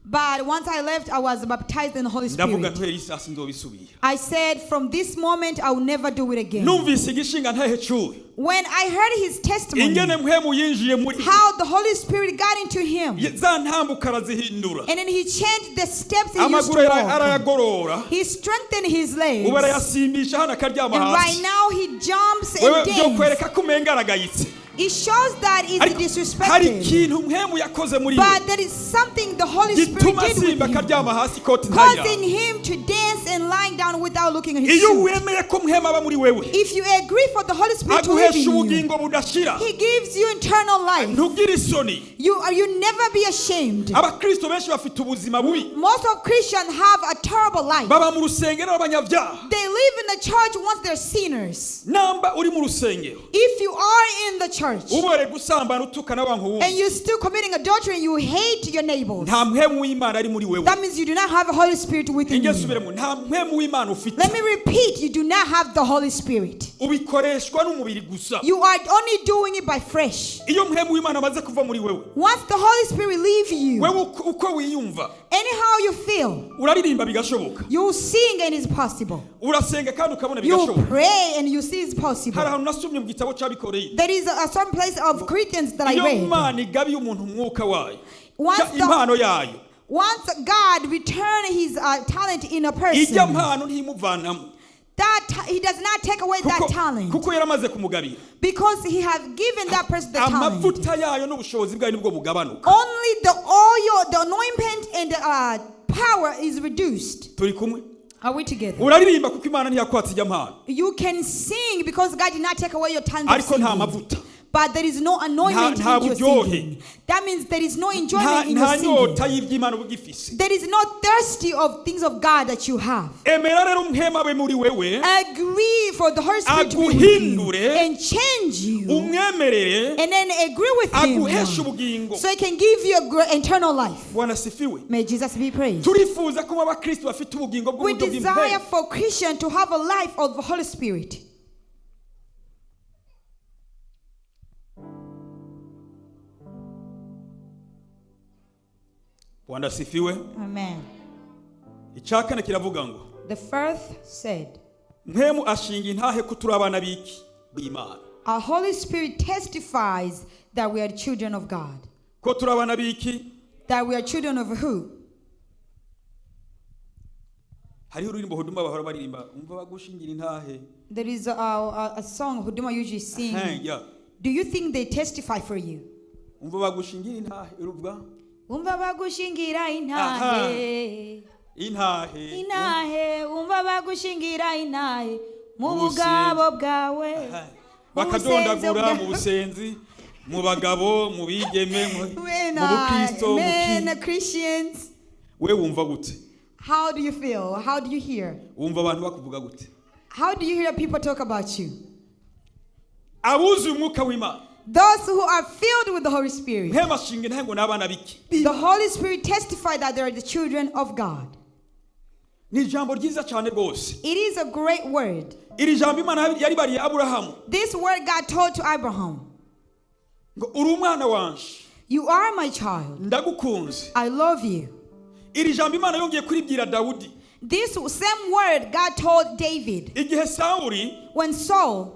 But once I left, I was baptized in the Holy Ndavuga Spirit. ntuhera isaha sinzobisubira. I said, from this moment, I will never do it again. Numvise igishinga ntahe cuye When I heard his testimony, ingene mpwemu yinjiye muri how the Holy Spirit got into him, za ntambuka arazihindura, and then he changed the steps he used amaguru to walk. arayagorora, He strengthened his legs. ubu arayasimbisha hano akaryama And right hasi. now he jumps Wewe and dances. byokwereka ko umenga aragayitse, It shows that he's ariko hari disrespected. ikintu mpwemu yakoze muri we But there is something the Holy Spirit gituma did with asimba him, akaryama hasi ikoti ntayirabe. causing him to dance and lying down without looking at his Iyo suit. wemeye ko mpwemu aba muri wewe, If you agree for the Holy Spirit to live aguhesha in you, ubugingo budashira, He gives you eternal life. ntugire isoni. You never be ashamed. Abakristo benshi bafite ubuzima bubi, Most of Christians have a terrible life. baba mu rusengero b'abanyabyaha. They live in the church once they're sinners. Namba uri mu rusengero If you are in the church ubore gusambana utukana abantu and wundi, you're still committing adultery and you hate your neighbors, nta mpwemu w'Imana ari muri wewe. that means you do not have the Holy Spirit within Inge you. subiremo, nta mpwemu w'Imana ufite. Let me repeat, you do not have the Holy Spirit. Ubikoreshwa n'umubiri gusa. You are only doing it by flesh. Iyo mpwemu w'Imana amaze kuva muri wewe, Once the Holy Spirit leaves you, wewe uko wiyumva, anyhow you feel, uraririmba bigashoboka, you sing and it's possible. urasenga kandi ukabona You bigashoboka. pray and you see it's possible. Hari ahantu nasomye mu gitabo cy'abikoreye, There is a certain place of Christians that I iyo read. Imana igabiye umuntu umwuka wayo, Once impano yayo, Once God returned his talent in a person, ijya mpano ntimuvanamo, he does not take away that kuko, talent kuko yaramaze kumugabira. because he has given that person the talent. Amavuta yayo n'ubushobozi bwayo nibwo bugabanuka. Only the oil, the anointment, and the power is reduced. Turi kumwe? Are we together? Uraririmba kuko Imana ntiyakwatse ijya mpano, You can sing because God did not take away your talent of ariko nta singing. mavuta, But there is no anointment Nta- nta in your buryohe. singing. That means there is no nta enjoyment in your nta singing. nyota y'iby'Imana uba ugifise. There is no thirsty of things of God that you have. Emera rero umwema abe muri wewe, Agree for the Holy Spirit to be with you Aguhindure. and change you, umwemerere and then agree with Him aguheshe ubugingo. so He can give you a great eternal life. Bwana asifiwe. May Jesus be praised. Turifuza kuba abakristo bafite ubugingo We bw'uburyo desire bw'impemu. for Christian to have a life of the Holy Spirit. Bwana asifiwe. Amen. Icya kane kiravuga ngo The first said, mpemu ashinga intahe ko turi abana b'iki b'Imana. Our Holy Spirit testifies that we are children of God. Ko turi abana b'iki? That we are children of who? Hariho ururirimbo Huduma bahora baririmba, umva bagushingira intahe. There is a song Huduma usually sing. Hey, yeah. Do you think they testify for you? Umva bagushingira intahe uruvuga Umva bagushingira intahe, intahe intahe, umva bagushingira intahe mu Mu bugabo bwawe, Aha. mu busenzi Bakadondagura bwawe. mu busenzi, mu bagabo, mu bigeme, mu Men, mu bukristo, mu ki. men, Christians, We wumva gute? how do you feel? How do you hear? Wumva abantu bakuvuga gute? How do you hear people talk about you? Abuzuye umwuka w'Imana, Those who are filled with the Holy Spirit. mpemu ashinga intahe ngo ni abana b'iki. The Holy Spirit testified that they are the children of God. Ni ijambo ryiza cyane rwose. It is a great word. Iri jambo Imana yaribariye Aburahamu This word God told to Abraham, ngo uri umwana wanje, You are my child. ndagukunze. I love you. Iri jambo Imana yongeye kuribwira Dawudi This same word God told David igihe Sawuli when Saul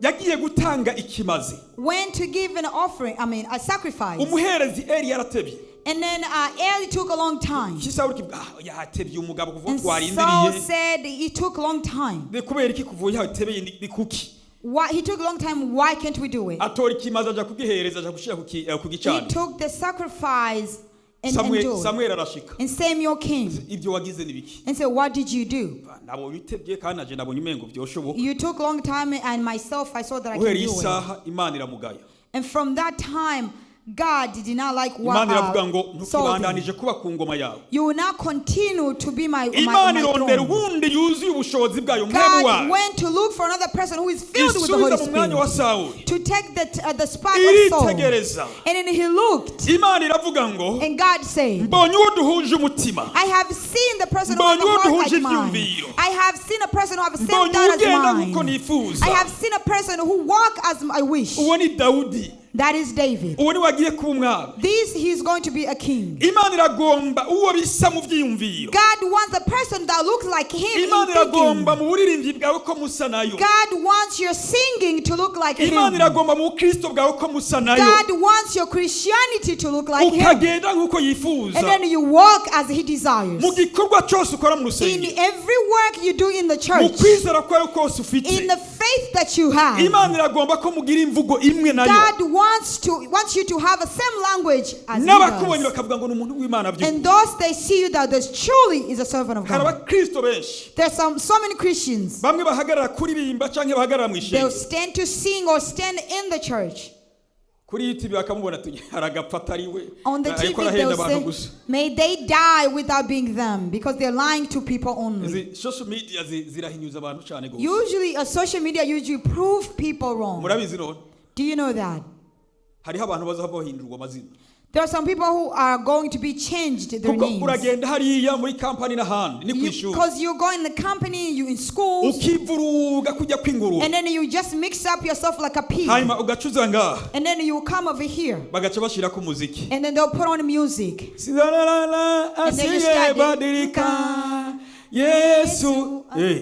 yagiye gutanga ikimazi, went to give an offering, I mean, a sacrifice. umuherezi Eli yaratebye. And then Eli took a long time. Iki Sawuli kivuga, ah, yatebye umugabo kuva And Saul twarindiriye, said it took a long time. ni kubera iki kuva yatebeye, ni kuki? Why he took a long time? Why can't we do it? Atora ikimazi aja kugihereza, aja gushira ku He gicaniro. took the sacrifice and Samweli endured. Samweli arashika, And Samuel came ibyo wagize ni biki? and said, "What did you do? Nabonye utebye kandi naje nabonye umengo byoshoboka. You took a long time, and myself, I saw that I can Uhereye do it." isaha Imana iramugaya. And from that time, God did not like what Imana iravuga ngo Saul did. ntukibandanije kuba ku ngoma yawe. You will not continue to be my Imana irondera throne. ubundi yuzuye ubushobozi bwayo, mpemu God wayo, went to look for another person who is filled with the Holy isubiza mu mwanya wa Spirit Sawuli. to take the spot of Saul. Iritegereza. And then he looked, Imana iravuga ngo and God said, mbonye uwo duhuje umutima, I have seen the person who has Mbonye a uwo heart duhuje like mine. ibyiyumviro. I have seen a person who has the same mbonye thought ugenda as nk'uko mine. nifuza. I have seen a person who walk as I wish. Uwo ni Dawudi. That is David. Uwo niwe agiye kuba umwami. This he's going to be a king. Imana iragomba uwo bisa mu byiyumviro. God wants a person that looks like him in Imana iragomba thinking. mu buririmbyi bwawe ko musa nayo. God wants your singing to look like Imana him. iragomba mu bukristo bwawe ko musa nayo. God wants your Christianity to look like him. Ukagenda nk'uko yifuza. And then you walk as he desires. Mu gikorwa cyose ukora mu In rusengero, every work you do in the mu church, kwizera kwawe kose ufite, in the faith that you have, Imana iragomba ko mugira imvugo imwe nayo. God wants you to have the same language as he N'abakubonye does. bakavuga ngo ni umuntu w'Imana by'ukuri. And those they see you that this truly is a servant of Hari God. abakristo benshi, There's so many Christians. bamwe bahagarara kuririmba cyangwa bahagarara mu They'll ishengero, stand to sing or stand in the church. Kuri YouTube bakamubona ati aragapfa atari we, On the ariko TV, arahenda they'll abantu say, gusa. may they die without being them because they're lying to people only. Izi social media zirahinyuza abantu cyane gose. Usually, a social media usually prove people wrong. Murabizi none? Do you know that? Hariho abantu bazava bahindurwa amazina. There are some people who are going to be changed their Kuko names. uragenda hariya muri kampani n'ahandi ni ku ishuri, Because you go in the company, you in schools, ukivuruga kujya kw'ingurube, and then you just mix up yourself like a pig. hanyuma ugacuza ngaha, And then you come over here, bagaca bashyirako umuziki. and then they'll put on music. Sizalalala, And then you start asiyebadilika Yesu. Eh,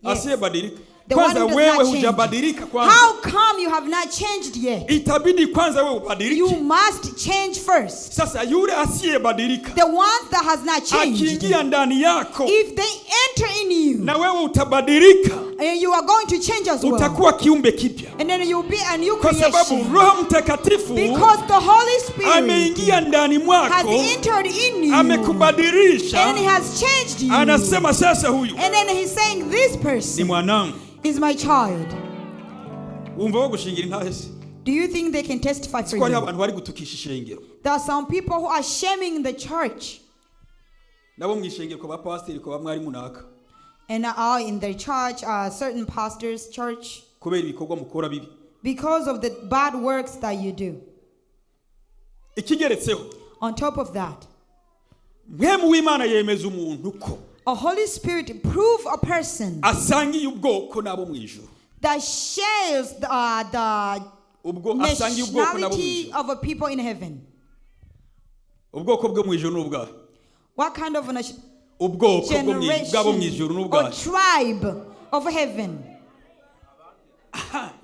Yes. asiyebadilika. The one Kwanza who does wewe not change. hujabadilika kwanza. How come you have not changed yet? Itabidi kwanza wewe You ubadilike. must change first. Sasa yule asiyebadilika The ones that has not changed, akiingia ndani yako, if they enter in you, na wewe utabadilika, and you are going to change as well. utakuwa kiumbe kipya, And then you'll be a new kwa sababu creation. Roho Mtakatifu Because the Holy Spirit ameingia ndani has mwako, entered in you. And amekubadilisha. he has changed you. Anasema sasa huyu And then he's saying, this ni person mwanangu. is my child. Wumva wo gushingira intahe se? Do you think they can testify for Ko hariho you? abantu bari gutukisha ishengero, There are some people who are shaming the church nabo mu ishengero kwa bapasiteri, kwa bamwarimu naka, and are in their church, certain pastors' church, kubera ibikorwa mukora bibi. because of the bad works that you do. Ikigeretseho, On top of that, mpwemu w'Imana yemeza umuntu ko a Holy Spirit prove a person asangiye ubwoko n'abo mu ijuru. that shares the Ubwo asangiye ubwoko n'abo mu nationality ijuru. of a people in heaven. Ubwoko bwo mu ijuru ni ubwahe? What kind of a Ubwoko bwo mu ijuru, bw'abo mu generation ijuru ni or ubwahe? tribe of heaven?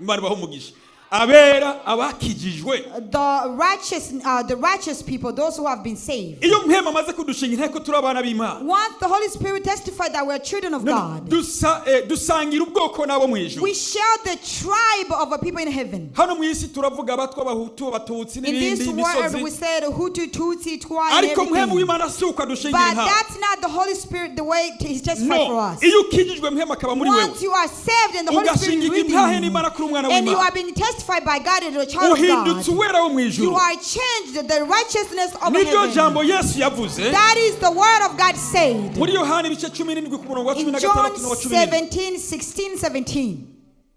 Imana ibahe umugisha. Abera, abakijijwe. The righteous people, those who have been saved. Iyo mpwemu amaze kudushinga inteko turi abana b'Imana, Once the Holy Spirit testified that we are children of none God, dusa, dusangira ubwoko n'abo mu ijuru. we share the tribe of a people in heaven. Hano mu isi turavuga abatwa, abahutu, abatutsi In n'ibindi, this world, we imisozi. said Hutu, Tutsi, Twa, and Ariko mpwemu everything. w'Imana si uko adushingira But intahe. that's not the Holy Spirit, the way He testified for No, us. iyo ukijijwe mpwemu akaba muri wewe, Once you are saved and the Holy Spirit is ugashingirwa with intahe you, n'Imana kuri umwana and you w'Imana, are being testified by God as a child of uhindutse God, uwera wo mu you ijuru. are changed the righteousness of Niryo jambo heaven. Yesu yavuze That is the word of God said. muri Yohana ibice 17 ku murongo wa In 16 John n'uwa 17, 17, 16, 17,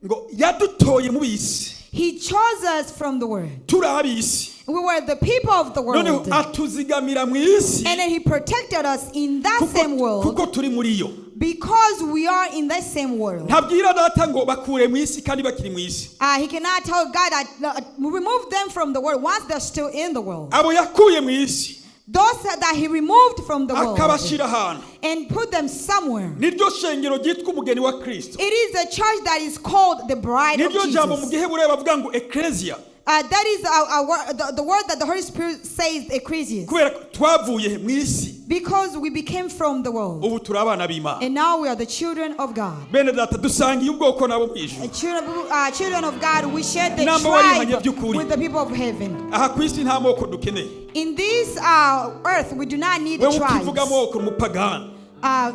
ngo yadutoye mu b'isi. He chose us from the world. Turi ab'isi. We were the people of the Noneho world. atuzigamira mu isi, And then He protected us in that same kuko, world kuko turi muri yo. because we are in that same world. Ntabwira data ngo bakure mu isi kandi bakiri mu isi. He cannot tell God that remove them from the world once they're still in the world. Abo yakuye mu isi, Those that He removed from the world akabashyira ahantu, and put them somewhere. niryo shengero ryitwa umugeni wa Kristo. It is a church that is called the bride of Niryo jambo mu Jesus. giheburayo bavuga ngo eklesia. That is the word that the Holy Spirit says, ecclesia. Kubera ko twavuye mu isi, Because we became from the world. ubu turi abana b'Imana. And now we are the children of God. Bene data, dusangiye ubwoko n'abo mu ijuru. Children of God, we share the Namba warihanye tribe by'ukuri. with the people of heaven. Aha ku isi nta moko dukeneye. In this earth, we do not need Wewe ukivuga tribes. amoko uri umupagani.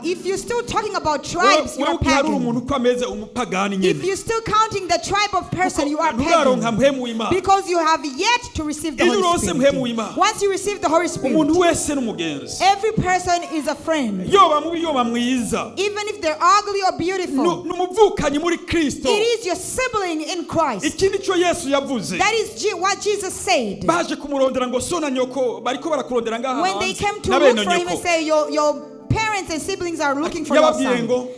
If you're still talking about Wewe tribes, you wewe are ukiharura pagan. umuntu uko ameze, umupagani If nyene, you're still counting the tribe of person, you are nturaronka pagan. mpwemu w'Imana. Because you have yet to receive the Iyo Holy uronse mpwemu Spirit. w'Imana, Once you receive the Holy Spirit, umuntu wese n'umugenzi, every person is a friend. yoba mubi yoba mwiza, Even if they're ugly or beautiful, ni umuvukanyi muri Kristo. it is your sibling in Christ. Iki nicyo Yesu yavuze. That is what Jesus said. Baje kumurondera ngo so na nyoko bariko barakurondera ngaha When they hanze, came to na look bene for him and nyoko. say, your parents and siblings are looking for your Yababwiye son. ngo,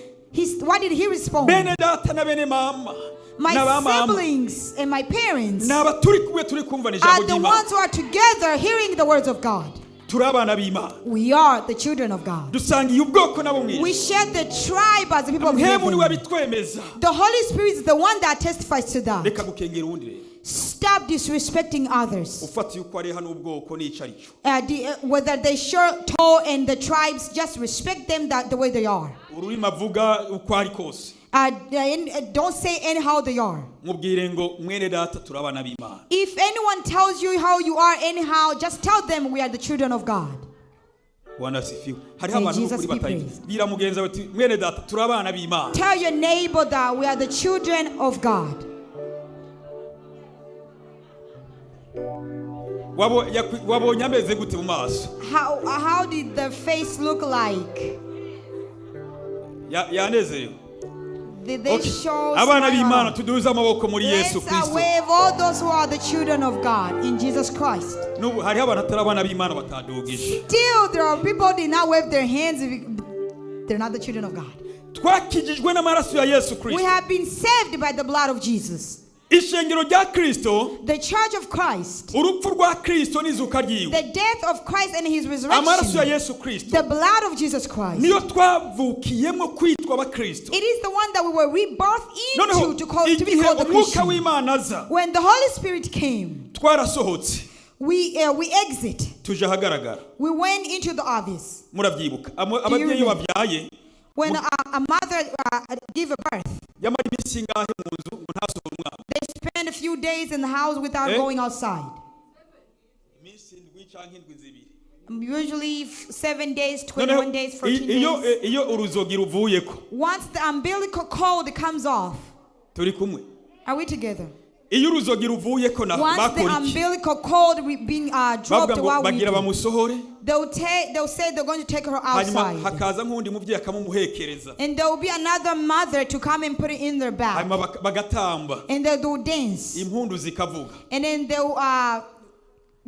What did he respond? Bene data na bene mama My n'abamama siblings and my parents ni aba turi kumwe turi kumva ijambo are the ry'Imana. ones who are together hearing the words of God. Turi abana b'Imana. We are the children of God. Dusangiye ubwoko nabo We mu isi. share the tribe as the people of Mpwemu niwe heaven. abitwemeza. The Holy Spirit is the one that testifies to that. Reka gukengera uwundi rero. Stop disrespecting others. Ufatiye uko areha n'ubwoko n'icyo ari cyo. Whether they short, tall, and the tribes, just respect them that the way they are. Ururimi avuga uko ari kose. And don't say anyhow they are. Mubwire ngo mwene data turi abana b'Imana. If anyone tells you how you are anyhow, just tell them we are the children of God. Bwana asifiwe. Hariho May abantu Jesus b'ukuri be batayizi. praised. Bwira mugenzi wawe uti mwene data turi abana b'Imana. Tell your neighbor that we are the children of God. Wabonye ameze gute mu maso? How did the face look like? Yanezerewe. Did they Okay. show Abana smile? b'Imana tuduze amaboko muri Yesu Let's Kristo. wave all those who are the children of God in Jesus Christ. N'ubu hariho abantu atari abana b'Imana batadugije. Still, there are people who did not wave their hands. They're not the children of God. Twakijijwe n'amaraso ya Yesu We Kristo. have been saved by the blood of Jesus. Ishengero rya Kristo, The church of Christ, urupfu rwa Kristo n'izuka ryiwe, the death of Christ and his amaraso ya resurrection, Yesu Kristo the blood of Jesus Christ. niyo twavukiyemo kwitwa abakristo. It is the one that we were rebirthed Noneho into to be igihe called the umwuka Christian. w'Imana aza, When the Holy Spirit came, twarasohotse we exit. tuje ahagaragara. We went into the obvious. Murabyibuka ababyeyi iyo remember? babyaye, When a mother give a birth, yamara iminsi ingahe mu nzu ngo ntasohore umwana? they spend a few days in the house without Eh? going outside. Iminsi indwi canke indwi zibiri. Usually 7 days, Noneho 21 days, 14 iyo days. iyo uruzogi ruvuyeko, Once the umbilical cord comes off, turi kumwe? Are we together? Iyo uruzogi ruvuyeko na Once the bakora iki? umbilical cord being Bavuga dropped, ngo what we bagira do? bamusohore. They'll say they're going to take her Hanyuma outside. hakaza nk'undi mubyeyi akamumuhekereza. And there will be another mother to come and put it in their back. Hanyuma bagatamba, And they'll do dance. impundu zikavuga. And then they'll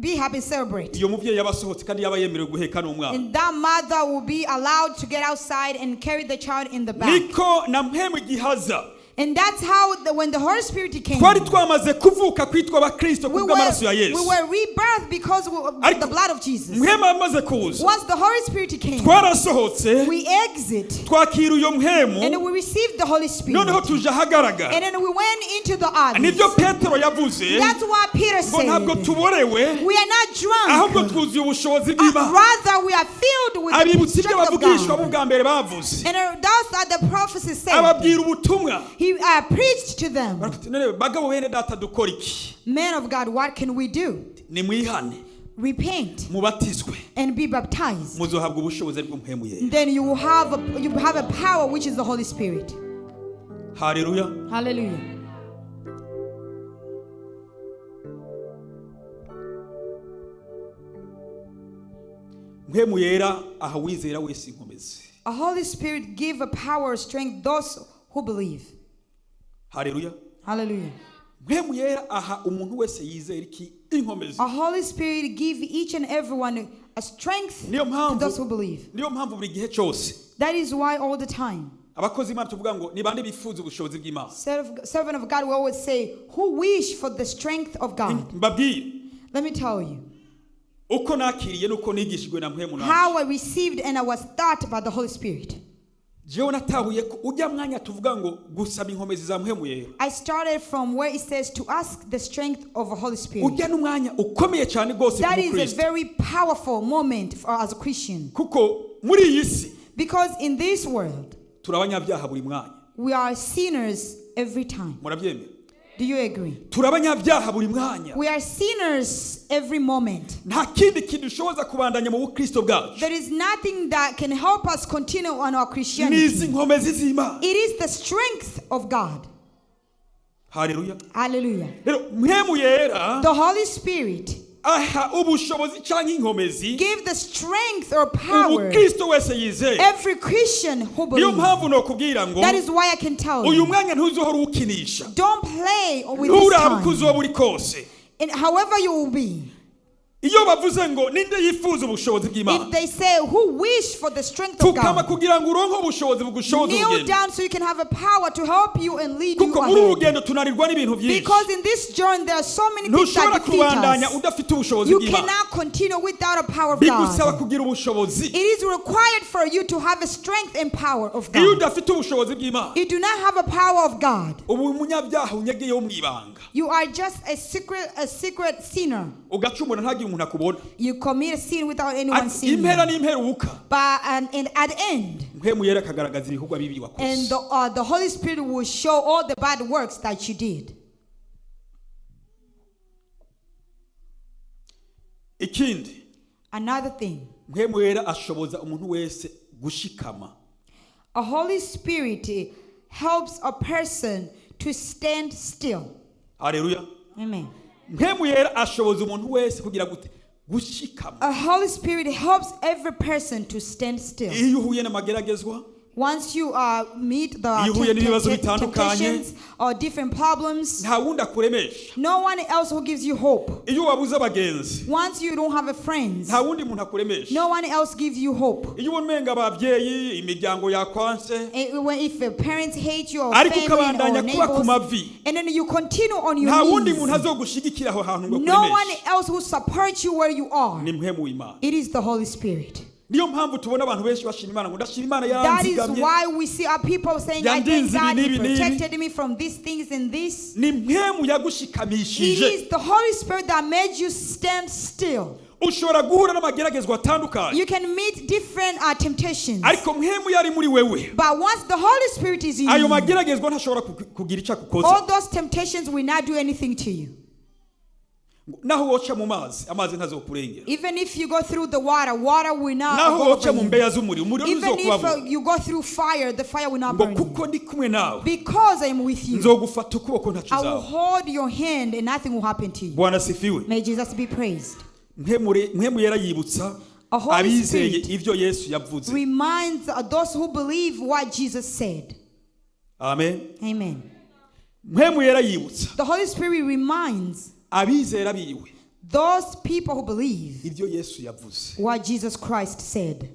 be happy, celebrate. Iyo mubyeyi yaba asohotse kandi yaba yemerewe guheka n'umwana. And that mother will be allowed to get outside and carry the child in the back. Niko na mpemu igihaza. And that's how, when the Holy Spirit came, Twari twamaze kuvuka kwitwa abakristo we kubw'amaraso ya were, we Yesu. were rebirthed because of Ariko the blood of Jesus. mpemu amaze kuza, Once the Holy Spirit came, twarasohotse, we exit twakira uyo mpemu, and we received the Holy Spirit. noneho tuje ahagaragara. And then we went into the obvious. Nibyo Petero yavuze That's why Peter ngo ntabwo said, tuborewe, we are not ahubwo drunk. twuzuye ubushobozi bw'Imana. Rather, we are filled with the Abibutsa ibyo strength of abavugishwa God. b'ubwa mbere bavuze. And those are the prophecies said. Ababwira ubutumwa. He preached to them. Baravuga none bagabo bene data dukora iki? Men of God, what can we do? Nimwihane, Repent mubatizwe, and be baptized. muzohabwa ubushobozi bw'umuhemu yera. Then you will have a power which is the Holy Spirit. Haleluya. Hallelujah. Mpwemu yera aha wizera wese inkomezi. A Holy Spirit give a power, strength those who believe. Haleluya. Hallelujah. Mpwemu yera aha umuntu wese yizera iki? Inkomezi. A Holy Spirit give each and everyone a strength Niyo to mpamvu those who believe. niyo mpamvu buri gihe cyose That is why all the time, abakozi b'Imana tuvuga ngo ni bande bifuza ubushobozi bw'Imana. Servant of God will always say, who wish for the strength of God? Mbabwire, Let me tell you uko nakiriye nuko nigishijwe na mpwemu nawe. How I received and I was taught by the Holy Spirit. Jewe natahuye ko ujya mwanya tuvuga ngo gusaba inkomezi za mpwemu yera, I started from where it says to ask the strength of the Holy Spirit. ujya n'umwanya ukomeye cyane rwose ku That is a mukristo, very powerful moment for as a Christian. Kuko muri iyi si Because in this world, turi abanyabyaha buri mwanya. We are sinners every time. Murabyemera? Do you agree? Turi abanyabyaha buri mwanya. We are sinners every moment. Nta kindi kintu ushoboza kubandanya mu bukristo bwacu, There is nothing that can help us continue on our ni Christianity. izi nkomezi z'Imana. It is the strength of God. Haleluya. Hallelujah. Rero mpwemu yera The Holy Spirit aha ubushobozi cyangwa inkomezi give the strength or power umukristo wese yizeye. Every Christian who Niyo believes. mpamvu nokubwira ngo That is why I can tell uyu you. mwanya ntuzohora uwukinisha. Don't play with this Nturaba uko time. uzoba uri kose. And however you will be, Iyo bavuze ngo ninde yifuza ubushobozi bw'Imana, If they say, who wish for the strength of pfukama God, kugira ngo uronke ubushobozi bugushoboza kneel urugendo. down so you can have a power to help you and lead you Kuko muri uru ahead. rugendo tunanirwa n'ibintu byinshi. Because in this journey there are so many things Ntushobora that defeat kubandanya us. udafite ubushobozi You bw'Imana. cannot continue without a power of Bigusaba God. kugira ubushobozi. It is required for you to have a strength and power of Iyo God. udafite ubushobozi bw'Imana, You do not have a power of God. ubu umunyabyaha unyegeyeho mu ibanga, You are just a secret sinner. ugacumura ntagire umuntu akubona. You commit a sin without anyone Ati, seeing impera you. n'imperuka, But and at the end, mpwemu yera akagaragaza ibikorwa bibi and wakoze. the Holy Spirit will show all the bad works that you did. Ikindi, Another thing, mpwemu yera ashoboza umuntu wese gushikama. A Holy Spirit helps a person to stand still. Haleluya. Amen. Mpwemu yera ashoboza umuntu wese kugira gute? Gushikama. A Holy Spirit helps every person to stand still. Iyo uhuye n'amageragezwa, Once you meet the Iyo uhuye n'ibibazo bitandukanye, temptations or different problems, nta wundi akuremesha. No one else who gives you hope. Iyo wabuze abagenzi, Once you don't have a friends, nta wundi muntu akuremesha. No one else gives you hope. Iyo ubona umenga ababyeyi imiryango yakwanse, If your parents hate you or ariko family or ukabandanya kuba ku neighbors, mavi, and then you continue on your nta wundi knees, muntu azogushigikira aho hantu ngo no one akuremeshe, else who supports you where you are. ni mpwemu w'Imana. It is the Holy Spirit. Niyo mpamvu tubona abantu benshi bashima Imana ngo ndashima Imana That is yaranzigamye. why we see our people saying, "I thank Yandinze ibi God He n'ibi n'ibi." protected me from these things and this." Ni mpwemu It yagushikamishije. is the Holy Spirit that made you stand still. Ushobora guhura n'amageragezwa atandukanye, You can meet different temptations. ariko mpwemu yari muri wewe, But once the Holy Spirit is in ayo you, mageragezwa ntashobora kugira icyo akukoza. All those temptations will not do anything to you. Naho woca mu mazi, amazi ntazokurengera. Even if you go through the water, water will not Naho go woca over mu you. mbeya z'umuriro, umuriro Even if ntuzokubabura. you go through fire, the fire will not Ngo burn you. kuko ndi kumwe nawe, Because I am with you, nzogufata ukuboko, ntaco I will uzaba. hold your hand and nothing will happen to you. Bwana sifiwe. May Jesus be praised. Mpwemu yera yibutsa A Holy abizeye Spirit ivyo Yesu yavuze. reminds those who believe what Jesus said. Amen. Amen. Mpwemu yera yibutsa The Holy Spirit reminds abizera biwe those people who believe ibyo Yesu yavuze. what Jesus Christ said.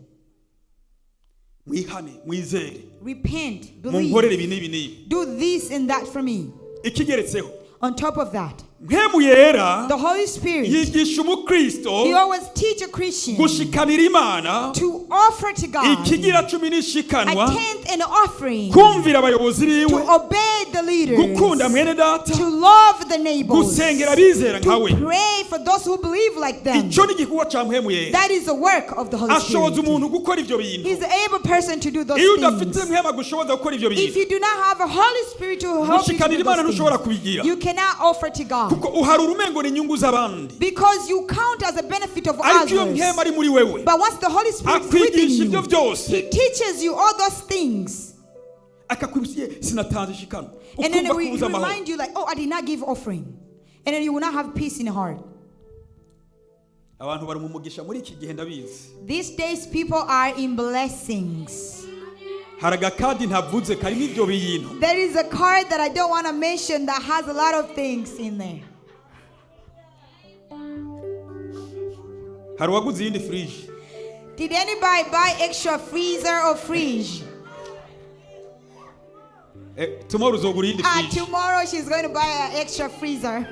Mwihane, mwizere, Repent, munkorere believe, ibi n'ibi n'ibi. Do this and that for me. Ikigeretseho, On top of that, mpwemu yera the Holy Spirit, yigisha umukristo He always teach a Christian gushikanira Imana to offer to God ikigira cumi a n'ishikanwa, tenth and offering, kumvira abayobozi to biwe, obey the leaders, gukunda mwene data, to love the neighbors, gusengera abizera nkawe. To pray for those who believe like them. Icyo ni igikorwa cya mpwemu yera. That is the work of the Holy Ashoboza Spirit. umuntu gukora ibyo bintu. He's the able person to do those Iyo udafite things. mpwemu agushoboza gukora ibyo If bintu, you do not have a Holy Spirit to help you to gushikanira do Imana those ntushobora things, kubigira, you cannot offer to God. kuko uharura umengo ni inyungu z'abandi. Because you count as a benefit of Ariko iyo others. mpwemu ari muri wewe, But once the Holy Spirit is within akwigisha ibyo you, byose, He teaches you all those things. Akakwibutsa sinatanze ishikano, And then ukumva we kubuza amahoro. remind you, like, "Oh, I did not give offering." And then you will not have peace in your heart. Abantu bari mu mugisha muri iki gihe, ndabizi. These days, people are in blessings. Hari agakadi ntavuze karimo ibyo bintu. There is a card that I don't want to mention that has a lot of things in there. Hari uwaguze iyindi firiji? Did anybody buy extra freezer or fridge? Eh, tomorrow uzogura iyindi Ah, firiji. tomorrow she's going to buy an extra freezer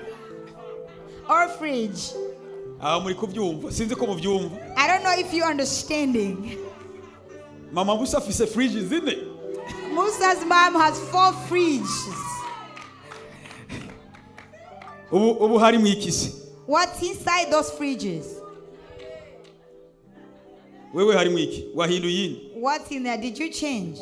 or fridge. Aha muri kubyumva, sinzi ko mubyumva. I don't know if you're understanding. Mama Musa afise firiji zine. Musa's mom has four fridges. Ubu ubu harimo ikisi? What's inside those fridges? Wewe harimo iki? Wahinduye iyindi? What's in there? Did you change?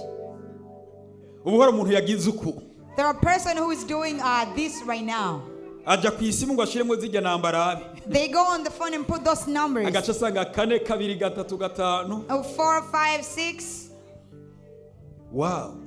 Ubu hari umuntu yagize uku, There are a person who is doing this right now. Aja ku isimu ngo ashiremo zijya nambarabe, They go on the phone and put those numbers. Agaca asanga kane kabiri gatatu gatanu. Oh, four, five, six. Wow.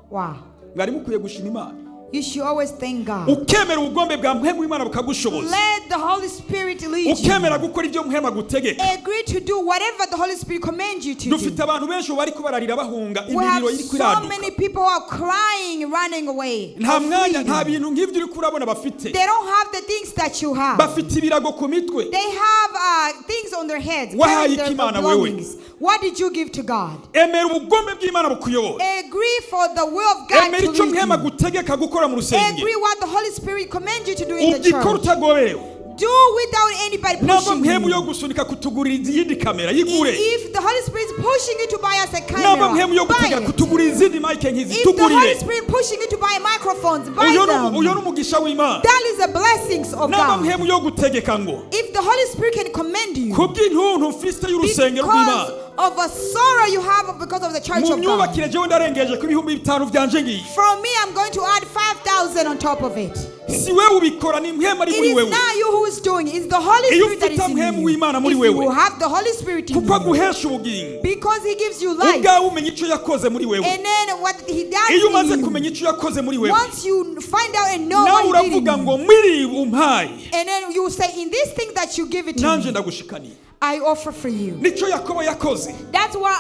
Wow. Mwari mukwiye gushima Imana. You should always thank God. Ukemera ubugombe bwa mpemu w'Imana bukagushoboza. Let the Holy Spirit lead you. Ukemera gukora ibyo mpemu agutegeka. Agree to do whatever the Holy Spirit commands you to do. Dufite abantu benshi ubu bariko bararira bahunga We have imiriro iriko so iraduka. many people who are crying, running away. Nta or mwanya, nta fleeing. bintu nk'ibyo uriko urabona bafite. They don't have the things that you have. Bafite ibirago ku mitwe. They have things on their heads, Wahaye carrying their iki Imana wewe? belongings. What did you give to God? Emera ubugombe bw'Imana bukuyobora. Agree for the will of God Emera to icyo lead mpemu you. agutegeka gukora mu rusengero. Agree what the Holy Spirit commands you to do in the Ugikora church. utagoberewe. Do without anybody Ntabwo pushing mpemu yo you. gusunika kutugurira iyindi kamera yigure. If the Holy Spirit is pushing you to buy us a Ntabwo mpemu yo camera, buy gutega it. kutugurira izindi mike nk'izi If the Holy tugurire. Spirit pushing you to buy microphones, buy Uyo ni them. uyo ni umugisha w'Imana. That is the blessings of Ntabwo God. mpemu yo gutegeka ngo If the Holy Spirit can commend you kubw'intuntu mfise y'urusengero rw'Imana because of a sorrow you have because of the church mu of God. myubakire jewe ndarengeje ku 5000 byanje ngiye. From me, I'm going to add 5,000 on top of it. Si wewe ubikora, ni mpemu ari It muri is wewe. not you who is doing it. It's the Holy Iyo Spirit that ufite is in mpemu you. w'Imana muri If wewe, you have the Holy Spirit in kuko you, aguhesha ubugingo, because He gives you life. ubwawe umenya icyo yakoze muri wewe. And then what He does Iyo umaze in you, kumenya icyo yakoze muri wewe, once you find out and know nawe what He did uravuga in ngo you, mwiri umpaye and then you say, in this thing that you give it to nanje me, ndagushikaniye. I offer for you. Nicyo Yakobo yakoze That's what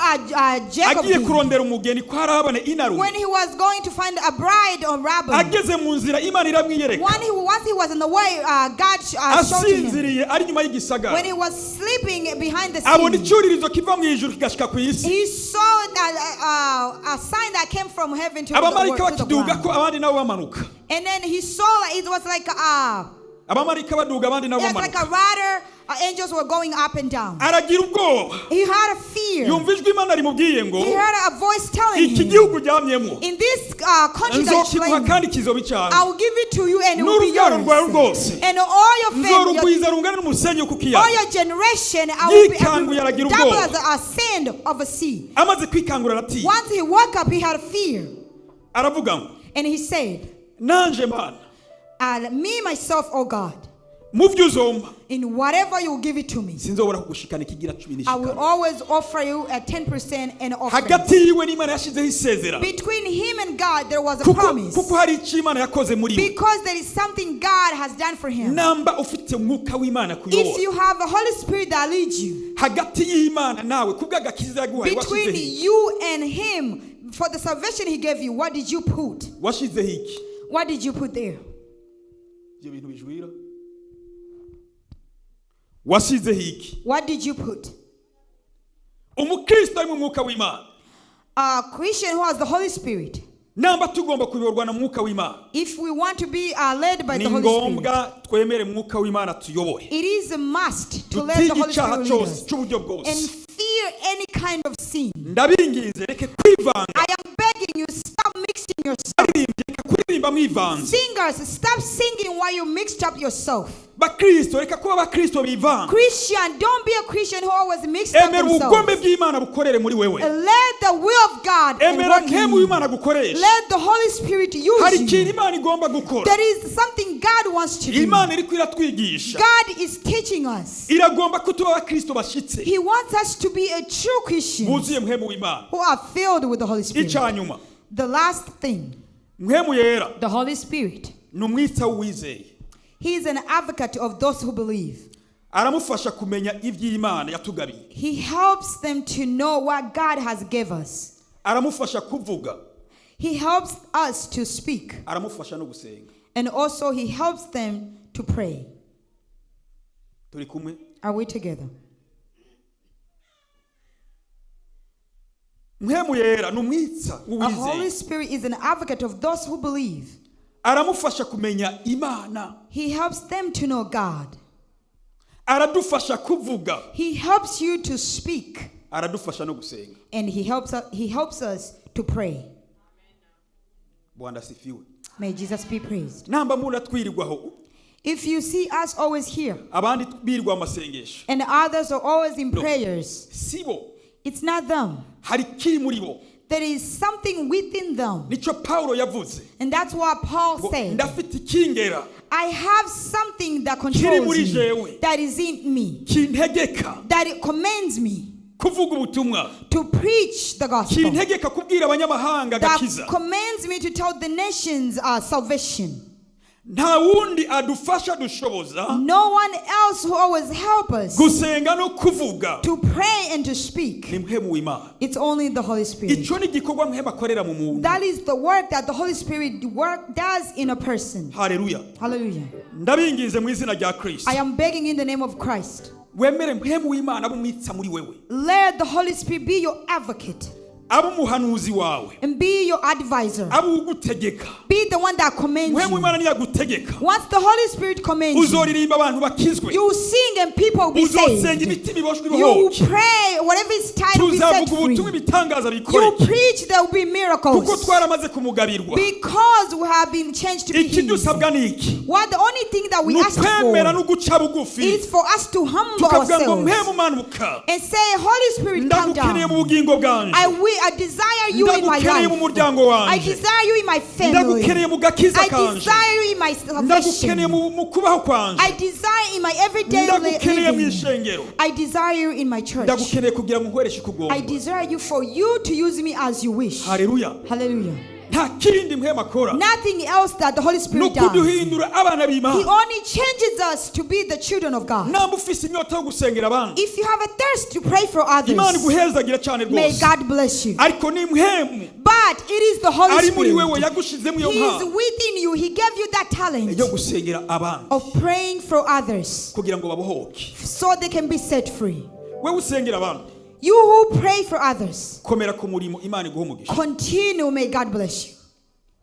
Jacob agiye did. kurondera umugeni kwa Labani inarume. When he was going to find a bride on Laban, Ageze mu nzira Imana iramwiyereka. Once he was on the way, God showed him. Asinziriye ari inyuma y'igisagara, When he was sleeping behind the abona scene, icyuririzo kiva mu ijuru kigashika ku isi. he saw that, a sign that came from heaven to the, Abamarayika to the bakiduga ground. ko abandi nabo bamanuka. And then he saw it was like a, Abamarayika baduga abandi nabo it was like bamanuka. a rider. Angels were going up and down. Aragira ubwoba. He had a fear. Yumva ijwi Imana rimubwiye ngo He heard a voice telling iki him, gihugu uryamyemo in this country that you nzokiguha claim, kandi kizoba icyawe, I will give it to you and it will be n'urubyaro rwawe yours. rwose And all your family, nzorugwiza rungane n'umusenyi wo ku all kiyaga. your generation, I will be, I will Yikanguye aragira double ubwoba. as a sand of a sea. Amaze kwikangura aratinya. Once he woke up, he had fear. Aravuga ngo And he said, nanje Mana, and me, myself, oh God, mu byo uzompa in whatever you give it to me, sinzobora kugushikana ikigira cumi I will n'ishikana. always offer you a 10% and offering. Hagati yiwe n'Imana yashizeho isezerano. Between him and God, there was a Kuko promise. kuko hari icyo Imana yakoze muri we. Because there is something God has done for him. Namba ufite umwuka w'Imana If kuyobora, you have the Holy Spirit that leads you, hagati y'Imana nawe kubw'agakiza yaguhaye between washyizeho iki? you and him, for the salvation he gave you, what did you put? Washyizeho iki? What did you put there? Ibyo bintu bijwira washyizeho iki? What did you put? Umukristo ari mu mwuka w'Imana, A Christian who has the Holy Spirit, namba tugomba kuyoborwa na mwuka w'Imana, if we want to be led by ni the Holy Spirit, ngombwa twemere mwuka w'Imana tuyobore, it is a must to let the dutinye Holy icyaha Spirit lead cyose us cy'uburyo bwose. and fear any kind of sin. Ndabinginze reke kwivanga. I am begging you, stop mixing yourself. Baririmbye reka kuririmba mwivanze. Singers, stop singing while you mixed up yourself. Bakristo reka kuba abakristo bivanga. Christian, don't be a Christian who always mixed up Emera ubugombe themselves. bw'Imana bukorere muri wewe. Let the will of God and Emera work in nkemu you. w'Imana gukoresha. Let the Holy Spirit use Hari ikintu you. Imana igomba gukora. There is something God wants to do. Imana iriko iratwigisha. God is teaching us. Iragomba ko tuba abakristo bashyitse, He wants us to be a true Christian buzuye mpemu w'Imana. who are filled with the Holy Spirit. Icya nyuma, The last thing, mpemu yera the Holy Spirit. ni umwitsa w'uwizeye. He is an advocate of those who believe. Aramufasha kumenya iby'Imana yatugabiye. He helps them to know what God has gave us. Aramufasha kuvuga. He helps us to speak, Aramufasha no gusenga. and also he helps them to pray. Turi kumwe? Are we together? Mpemu yera ni umwitsa The Holy w'uwizeye. Spirit is an advocate of those who believe. Aramufasha kumenya Imana. He helps them to know God. Aradufasha kuvuga. He helps you to speak, Aradufasha no gusenga. and he helps us to pray. Bwana asifiwe. May Jesus be praised. Namba muna twirirwaho, If you see us always here abandi birirwa mu masengesho, and others are always in No. prayers, sibo, it's not them. hari ikiri muri bo. There is something within them. Nicyo Pawulo yavuze And that's what Paul ngo said. ndafite ikingera I have something that Kiri controls muri me, jewe. that is in me, kintegeka that it commands me. Kuvuga ubutumwa To preach the gospel. Kintegeka kubwira abanyamahanga That agakiza. Commands me to tell the nations salvation. Nta wundi adufasha dushoboza No one else who always help us gusenga no kuvuga to pray and to speak. ni mpwemu w'Imana. It's only the Holy Spirit. Icyo ni igikorwa mpwemu akorera mu muntu. That is the work that the Holy Spirit work does in a person. Haleluya. Hallelujah. Ndabinginze mu izina rya Kristo, I am begging in the name of Christ. Wemere mpwemu w'Imana abe umwitsa muri wewe, Let the Holy Spirit be your advocate abe umuhanuzi wawe, and be your advisor. Abe ugutegeka. Be the one that commands Mpwemu you. w'Imana niyagutegeka, Once the Holy Spirit commands you, uzoririmba abantu bakizwe, you will sing and people will be uzosenga saved. imitima iboshwe You will ibohoke, pray, whatever is tied will be set tuzavuga ubutumwa free. ibitangaza You will bikoreke, preach, there will be kuko miracles. twaramaze kumugabirwa. Because we have been changed to be his. Ikidusabwa ni iki? What the only thing that we Ni ask ukwemera for no guca bugufi, is for us to humble tukavuga ngo ourselves mpwemu manuka, and say, Holy Spirit, come ndagukeneye mu down. bugingo bwanje, I desire you in my ndagukeneye mu life. muryango I wanje, desire you in my family. ndagukeneye mu gakiza I kanje, desire you in my ndagukeneye salvation. mu kubaho kwanje, I desire in my everyday ndagukeneye mu living. ishengero, I desire you in my church. ndagukeneye kugira ngo nkoreshe I ukugomba. Desire you for you to use me as you wish. Haleluya. Hallelujah. Nta kindi mpwemu akora Nothing else that the Holy ni Spirit does. ukuduhindura abana He b'Imana. only changes us to be the children of God. Namba ufise inyota yo gusengera abandi, If you have a thirst to pray for Imana others, iguhezagira cyane may rwose, God bless you. ariko ni mpwemu But it is the Holy ari muri wewe Spirit. yagushizemo iyo He is mpano within you. He gave you that talent yo gusengera abandi of praying for others kugira ngo babohoke. So they can be set free. Wewe usengera abandi, You who pray for others, komera ku murimo, Imana iguha umugisha. Continue. May God bless you.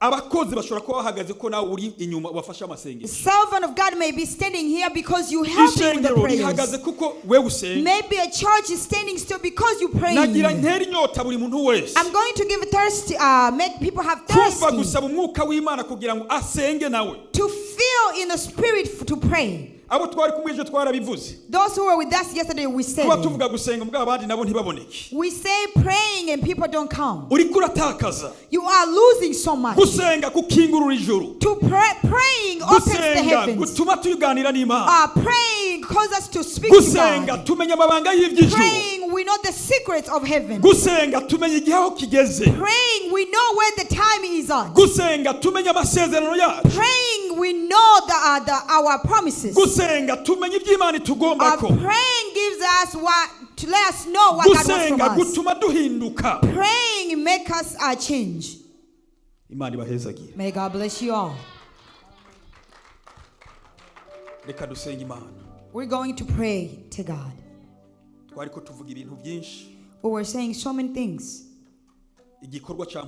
Abakozi bashobora kuba bahagaze ko nawe uri inyuma ubafashe amasengesho. Servant of God may be standing here because you help him with the Ishengero prayers. rihagaze kuko wewe usenga. Maybe a church is standing still because you pray. Nagira ntera inyota buri muntu wese I'm going to give thirst, make people have kumva thirsty gusaba umwuka w'Imana kugira ngo asenge nawe. To feel in the spirit to pray. Abo twari kumwe ejo twarabivuze. Those who were with us yesterday, we said Kuba tuvuga gusenga mbwa abandi nabo ntibaboneke, we say praying and people don't come. Uriko uratakaza. You are losing so much. Gusenga kukingurura ijuru. To pray, praying opens the Gusenga heavens. gutuma tuganira n'Imana. Praying causes us to speak to Gusenga God. tumenya amabanga y'iby'ijuru. Praying, we know the secrets of heaven. Gusenga tumenya igihe aho kigeze. Praying, we know where the time is at. Gusenga tumenya amasezerano yacu. Praying, we know our promises. Gusenga tumenya iby'Imana itugombako. Praying gives us what to let us know what God wants from Gusenga us. gutuma duhinduka. Praying make us change. Imana ibahezagire. May God bless you all. Reka dusenge Imana. We're going to pray to God. Twari ko tuvuga ibintu byinshi. We were saying so many things. Igikorwa cya